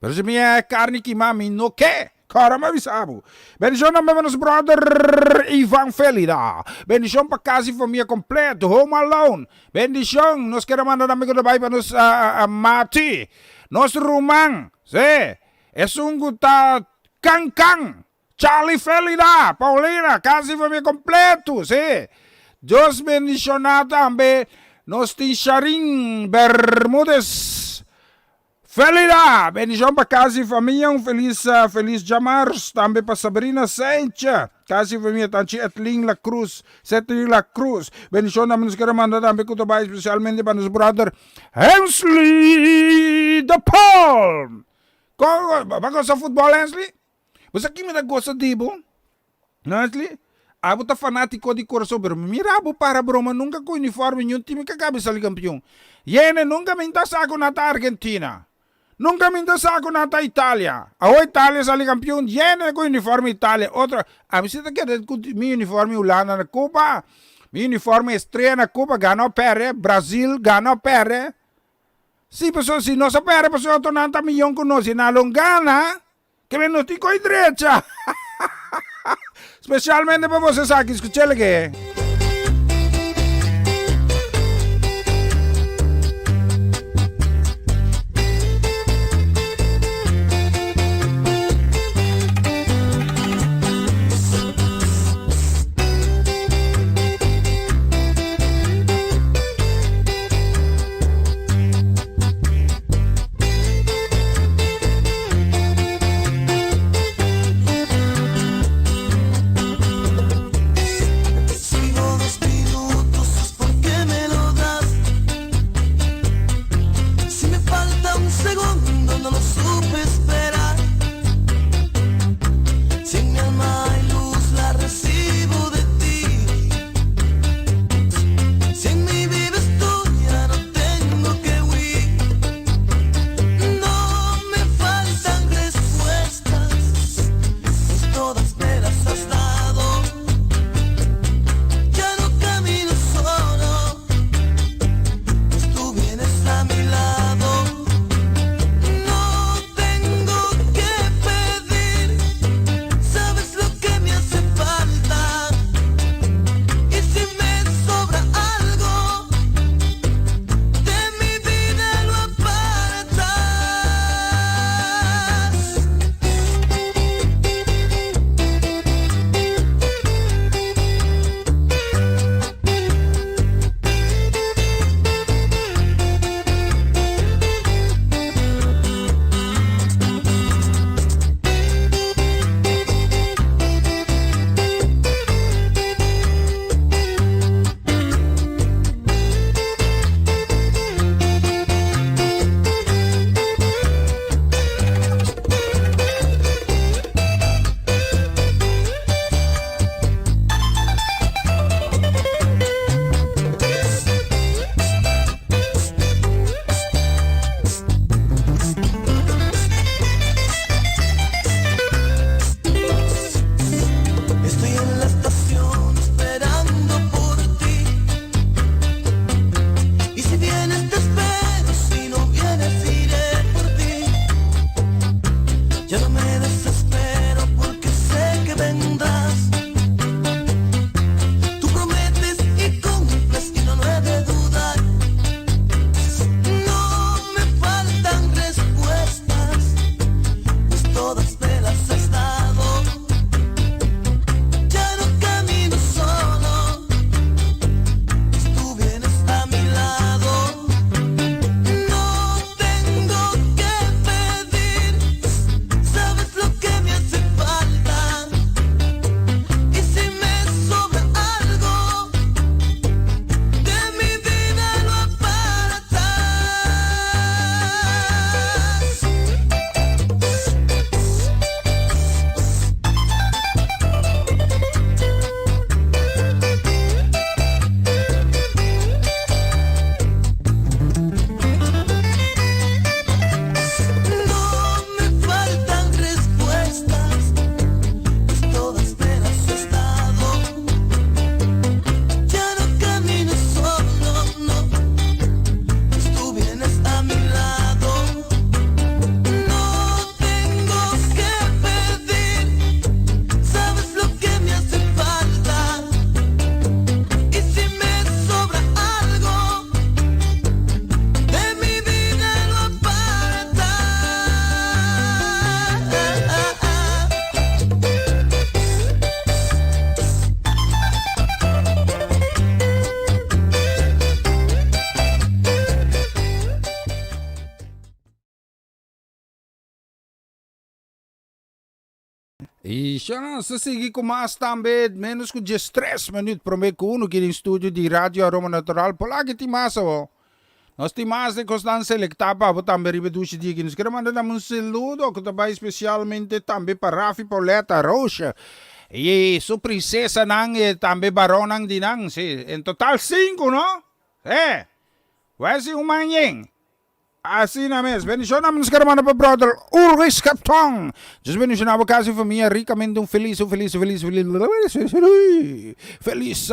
Pero si mi haña karni kimá mi no ke. Kòrda mi a bisa bo. Bendishon tambe pa nos bròder Ivan Felida. Bendishon pa kas i famia kompleto, Home Alone. Bendishon nos kere manda tambe ku ta bai pa nos Mati, nos ruman, sí, esun ku ta kan kan. Charlie Felida, Paulina, kas i famia kompleto, sí. Dios bendishoná tambe nos tin Sharin Bermudez Felida, bendishon pa kas i famia, un felis felis djamars tambe pa Sabrina Saintje, kas i famia, tanchi Etlin La Cruz, Setlin La Cruz, bendishon tambe nos kere manda tambe ku ta bai spesialmente pa nos brother Hensley de Palm. Kon, bo a gosa futbòl Hensley? Bo sa ki mi ta gosa di bo? Honestly, abo ta fanatico di Curaçao, pero mi mira abo para broma nunca cu uniforme niun team ka cabe sali campeon. Yene, nunca mi ta sa cu nan ta Argentina. Nunca mi ta sa cu nan ta Italia. Awo Italia sali campeon, yene cu uniforme Italia. Otro, ami si ta keda cu mi uniforme Hulanda na Cuba, mi uniforme Estrella na Cuba, gana o perde, Brazil gana o perde. Si, pasobra si nos a perde pasobra otronan ta miyon cu nos y nan lo gana. Ke men no tin koi drecha. Specialmente pa boso esaki, skuchele ke. I sha nos ta sigui ku mas tambe, menos ku diestres minuut prome ku unu kiri studio di Radio Aroma Natural. Polaki tin mas awo. Nos tin mas den kosnan selektá pa bo tambe riba e dushi dia aki. Nos kere manda tambe un saludo ku ta bai spesialmente tambe pa Rafi Pauletta Roosje i su prinsesanan i tambe baronnan di nan. Si, en total sinku no? Si. Wèsi un man yen. Asina mes. Bendicion na nos hermano pa brother Ulrich Capton. Dios bendiciona bo casa y familia ricamente. Un feliz, un feliz, un feliz, feliz, feliz, feliz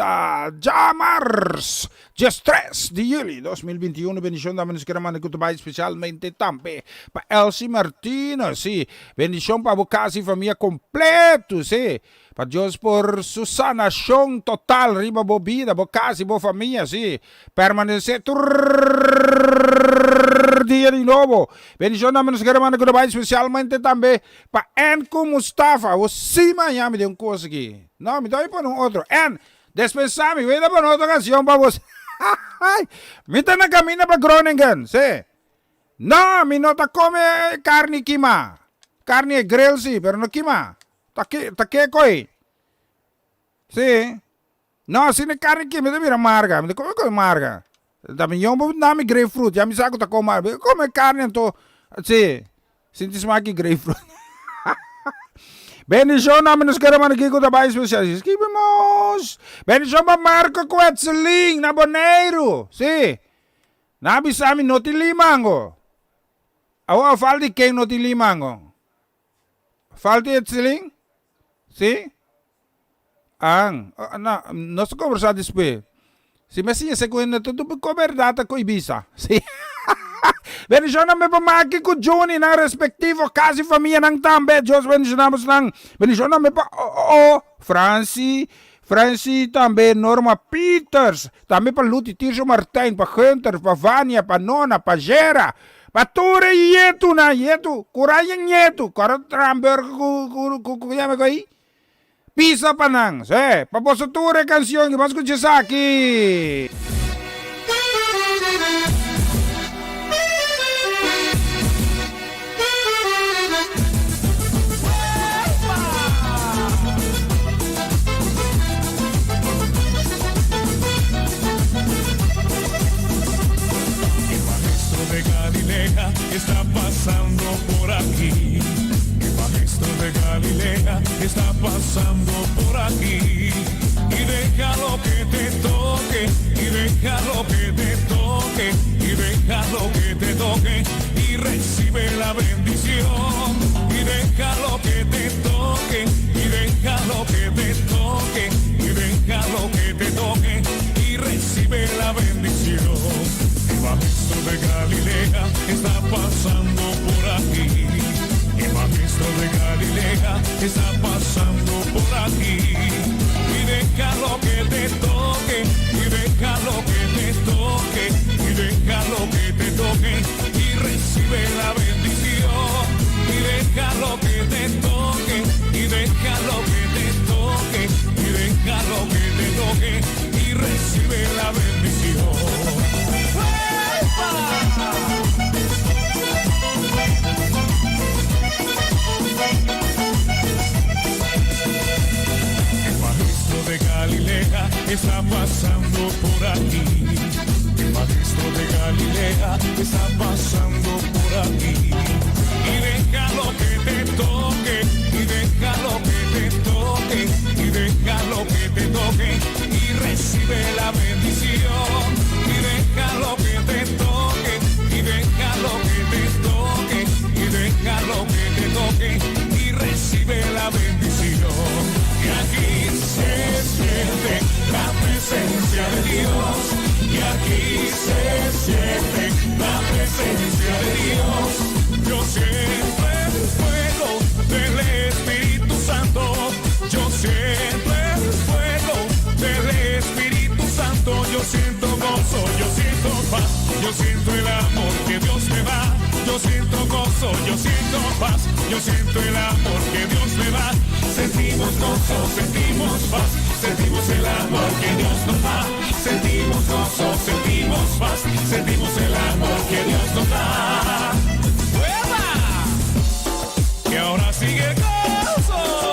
djamars, 13 di juli 2021. Bendicion tambe nos hermano cu ta bay specialmente tambe pa Elsie Martinus. Si, bendicion pa bo casa y familia completo. Si, pa Dios por su sanacion total riba bo bida, bo casa y bo familia. Si, Permanece tur dia di nobo. Bendicion tambe nos hermano cu ta bay specialmente tambe pa Enco Mustafa. Bo si maña mi den un cos aki. No, mi ta bay pone un otro. En, despensa mi, bay ta pone otro cancion pa bo. Mi ta na camina pa Groningen, si. No, mi no ta come carni kima. Carni e grill si, pero no kima. Ta ke, ta keko ey. Si. No, asina e carni aki mi ta bira marga. Mi ta come come marga. Ta mi yombo bo dami grapefruit. Ya mi sa cu ta come marga. Mi come carni anto si, sinti smaak di grapefruit. Bendicion na mi nos kere manda kico ta bay special. Escribimos. Bendicion pa Marco Quetzeling na Boneiru. Si. Nan a bisa mi no tin limango. Awor a falta di ken no tin limango? Falta di Etzeling? Si. An, na, nos ta conversa despues. Si mi a siña esei cu hende ta dubi cu berdad ta cu Ibiza. Si. Bendicion tambe pa Maki cu Juni, nan respectivo casa y famianan tambe. Dios bendiciona bosnan. Bendicion tambe pa O. Franci, Franci tambe Norma Peters, tambe pa Luti Tirso Martijn, pa Gunther, pa Vania, pa Nona, pa Gera, pa tur e yetunan, yetu, curaye ñetu, cora hamburger cu, cu, cu, cu yama cu ayi? Pisa pa nan, sí, pa boso tur e cancion ki bo scucha esaki. El maestro de Galilea está pasando por aquí. El maestro de Galilea está pasando por aquí. Y déjalo que te toque, y déjalo que te toque, y déjalo que te toque, y recibe la bendición. Y déjalo que te toque, y déjalo que te toque, y déjalo que te toque, y recibe la bendición. El maestro de Galilea está pasando por aquí. El maestro de Galilea está pasando por aquí. Y déjalo que te toque, y déjalo que te toque, y déjalo que te toque, y recibe la bendición. Y déjalo que te toque, y déjalo que te toque, y déjalo que te toque, y recibe la bendición. El maestro de Galilea está pasando por aquí. El maestro de Galilea está pasando por aquí. Y déjalo que te toque, y déjalo que te toque, y déjalo que te toque, y recibe la bendición. Y déjalo que te toque, y déjalo que te toque, y déjalo que te toque, y recibe la bendición. Y aquí se siente la presencia de Dios. Y aquí se siente la presencia de Dios. Yo siento el fuego del Espíritu Santo. Yo siento el fuego del Espíritu Santo. Yo siento gozo, yo siento paz. Yo siento el amor que Dios me da. Yo siento gozo, yo siento paz. Yo siento el amor que Dios me da. Sentimos gozo, sentimos paz. Sentimos el amor que Dios nos da. Sentimos gozo, sentimos paz. Sentimos el amor que Dios nos da. ¡Hueva! Y ahora sigue el gozo.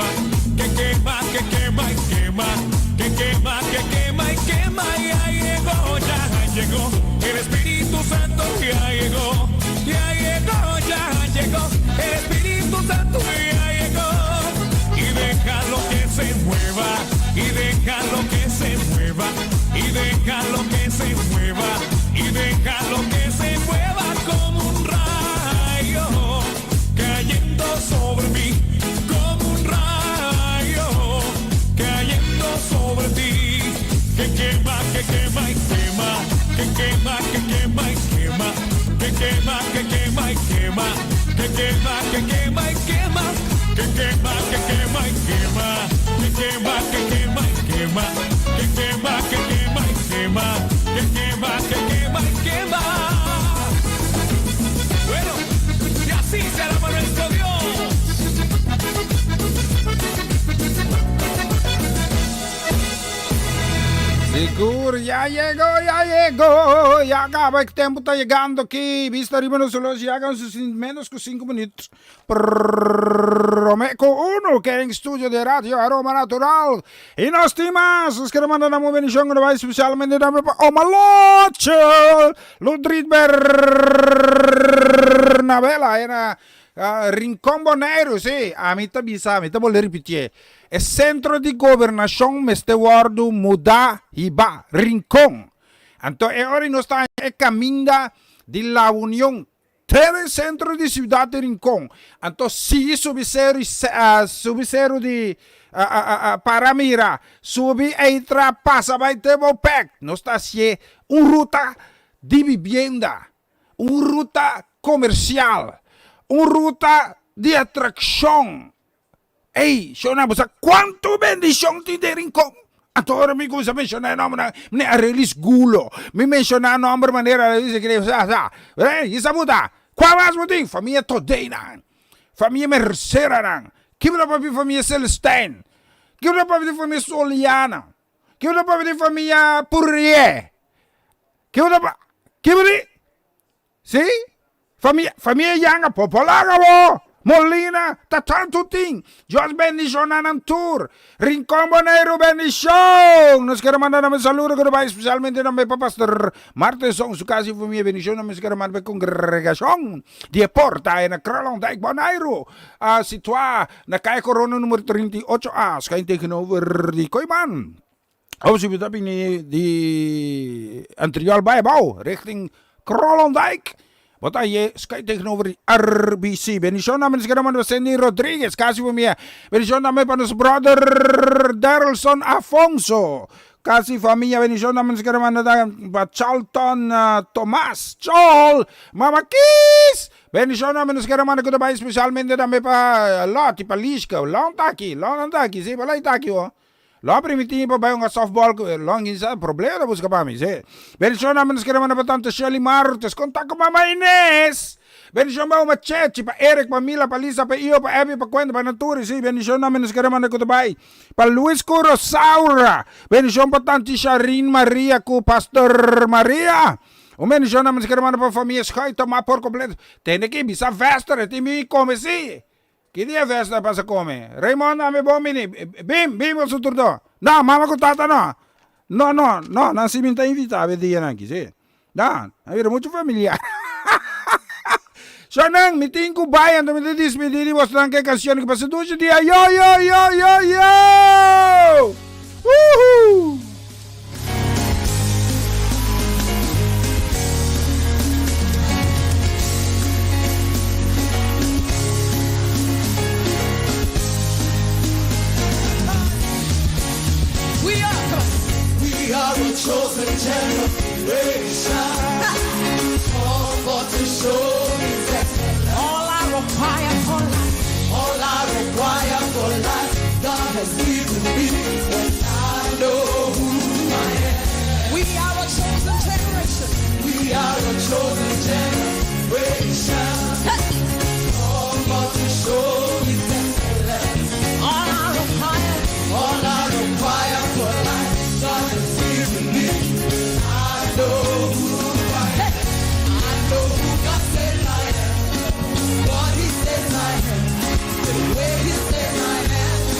quema, que quema, que quema y quema, que quema, que quema y quema. Ya llegó, ya llegó, el Espíritu Santo ya llegó, ya llegó, ya llegó, el Espíritu Santo ya llegó. Y déjalo que se mueva, y déjalo que se mueva, y déjalo que se mueva, y déjalo que se mueva como un rayo cayendo sobre mí, como un rayo cayendo sobre ti, que quema, que quema y quema, que quema, que quema y quema, que quema, que quema y quema, que quema, que quema y quema, que quema, que quema y quema, que quema, que quema y quema, que quema, que quema y quema, que quema, que quema y quema. Bueno, y así se alaba nuestro Dios. Sigur, ya llegó, ya llegó, ya caba e tempo ta yegando aki. Bista riba nos horloge, ya gan su menos ku 5 minuut. Prome ku uno ke den studio di Radio Aroma Natural. Y nos tin mas, nos quiere manda un bendición que nos va especialmente también pa Oma Loche, Ludrid Bernabela, era Rincón Boneiru, sí, ami ta bisa, mi ta bolbe repitié. E sentro di gobernashon mester wòrdu mudá hiba Rincon. Anto e ora nos ta haña e kaminda di La Union te den sentro di siudat di Rincon. Anto sigui subi seru i subi seru di Paramira, subi Eitra pasa bai te Bopec. Nos ta hasié un ruta di bibienda, un ruta komersial, un ruta di atrakshon. Ey, shona, bo sa cuanto bendicion tin den Rincon? Anto ora mi cuminsa menciona e nombernan, mi Arelis Gulo, mi menciona nomber manera Arelis Gulo, sa, sa. Ey, y sa buta? Cua mas bo tin? Famia Todeynan, famia Merceranan, kico ta papia di famia Celestijn, kico ta papia di famia Soliana, kico ta papia di famia Purrier, kico ta papia, kico di? Sí, famia, famia Yanga, Popolaga bo! Molina, ta tantu tin. Dios bendiciona nan tur. Rincon Boneiru bendicion! Nos kere manda nan un saludo ku ta bai especialmente tambe pa Pastor Martenson, su casa y famia bendicion. Nos kere manda pa e congregacion di e Porta na Kralendijk Boneiru, situá na Kaya Corona numero 38 A, schuin tegenover di Kooiman. Of si bo ta bini di Antriol bai abou richting Krolondijk, bo ta haye sky tegenover di RBC. Bendicion tambe nos kere manda pa Cindy Rodriguez, casi famia. Bendicion tambe pa nos brother Darylson Afonso, casi famia. Bendicion tambe nos kere manda pa Charlton Tomas, Chol, Mama Kiss. Bendicion tambe nos kere manda ku ta bai specialmente tambe pa Lottie, pa Lishka. Lon ta aki, Lon ta aki, si, pa Lon ta aki ho. Lo a primiti pa bai hunga softball ku Long Insa, problema ta buska pa mi, si. Bendishon na nos kere manda pa tante Shirley Martes, konta ku mama Ines. Bendishon pa uma Chechi, pa Eric, pa Mila, pa Lisa, pa Io, pa Abby, pa Quentin, pa Naturi, si. Bendishon na nos kere manda ku ta bai pa Luis ku Rosaura. Bendishon pa tante Sharine Maria ku Pastor Maria. Un bendishon na nos kere manda pa famia Schuit, toma por kompleto. Tende ki bisa Vester, e tin mi kome si. Ki dia festa ta pasa come? Raymond ami bon bini. Bim, bim boso tur do. No, mama ku tata no. No, no, no, nan si mi ta invita e dianan aki, si. No, a bira muchu familiar. Shonnan, mi tin ku bai, anto mi ta dispidi di bosonan ku e kanshon ki pasa dushi dia. Yo, yo, yo, yo, yo! Woohoo! We are, we are a chosen generation. Called for to show His excellence. All I require for life, all I require for life, God has given me. And I know who I am. We are a chosen generation. We are a chosen generation. Called for to show His excellence. All I require, all I require for life, God has given me. I know who I am. I know who God says I am. What He says I am. The way He says I am.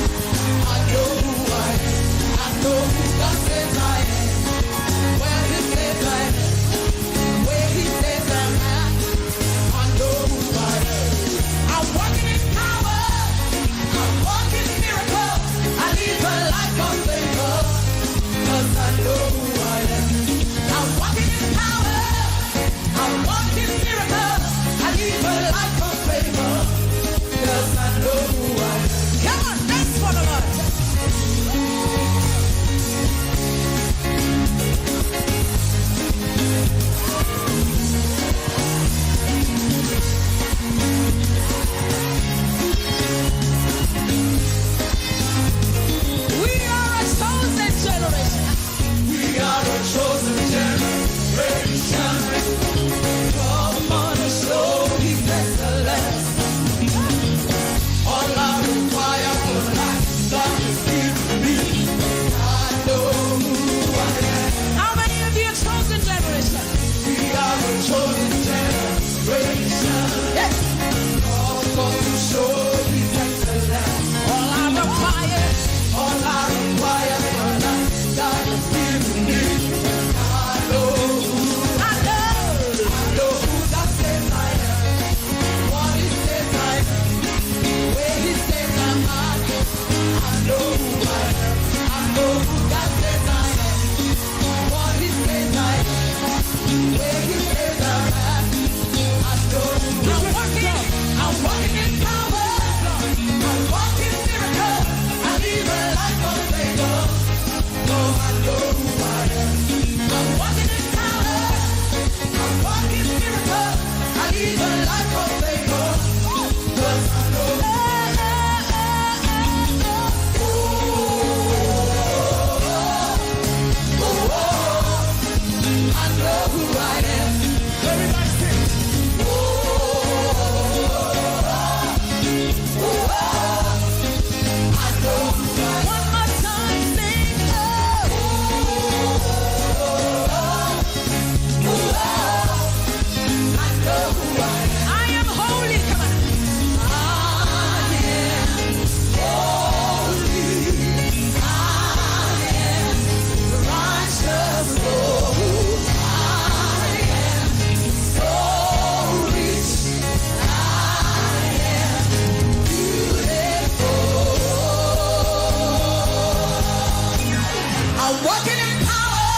I'm walking in power.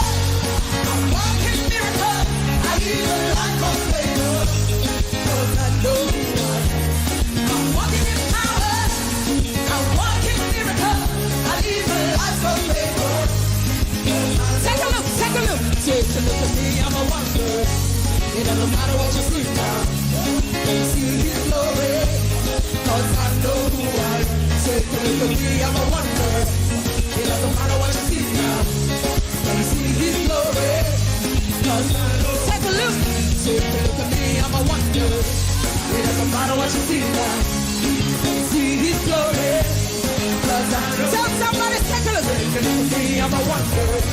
I'm walking in miracles. I live a life of favor. 'Cause I know who I am. I'm walking in power. I'm walking in miracles. I live a life of favor. Take a look, take a look. Take a look at me, I'm a wonder. It doesn't matter what you see now. Can you see his glory? 'Cause I know who I am. Take a look at me, I'm a wonder. It doesn't matter what you see now. Can you see his glory? 'Cause I know. Take a look. Take a look at me, I'm a wonder. It doesn't matter what you see now. Can you see his glory? 'Cause I know. Tell somebody, take a look. Take a look at me, I'm a wonder.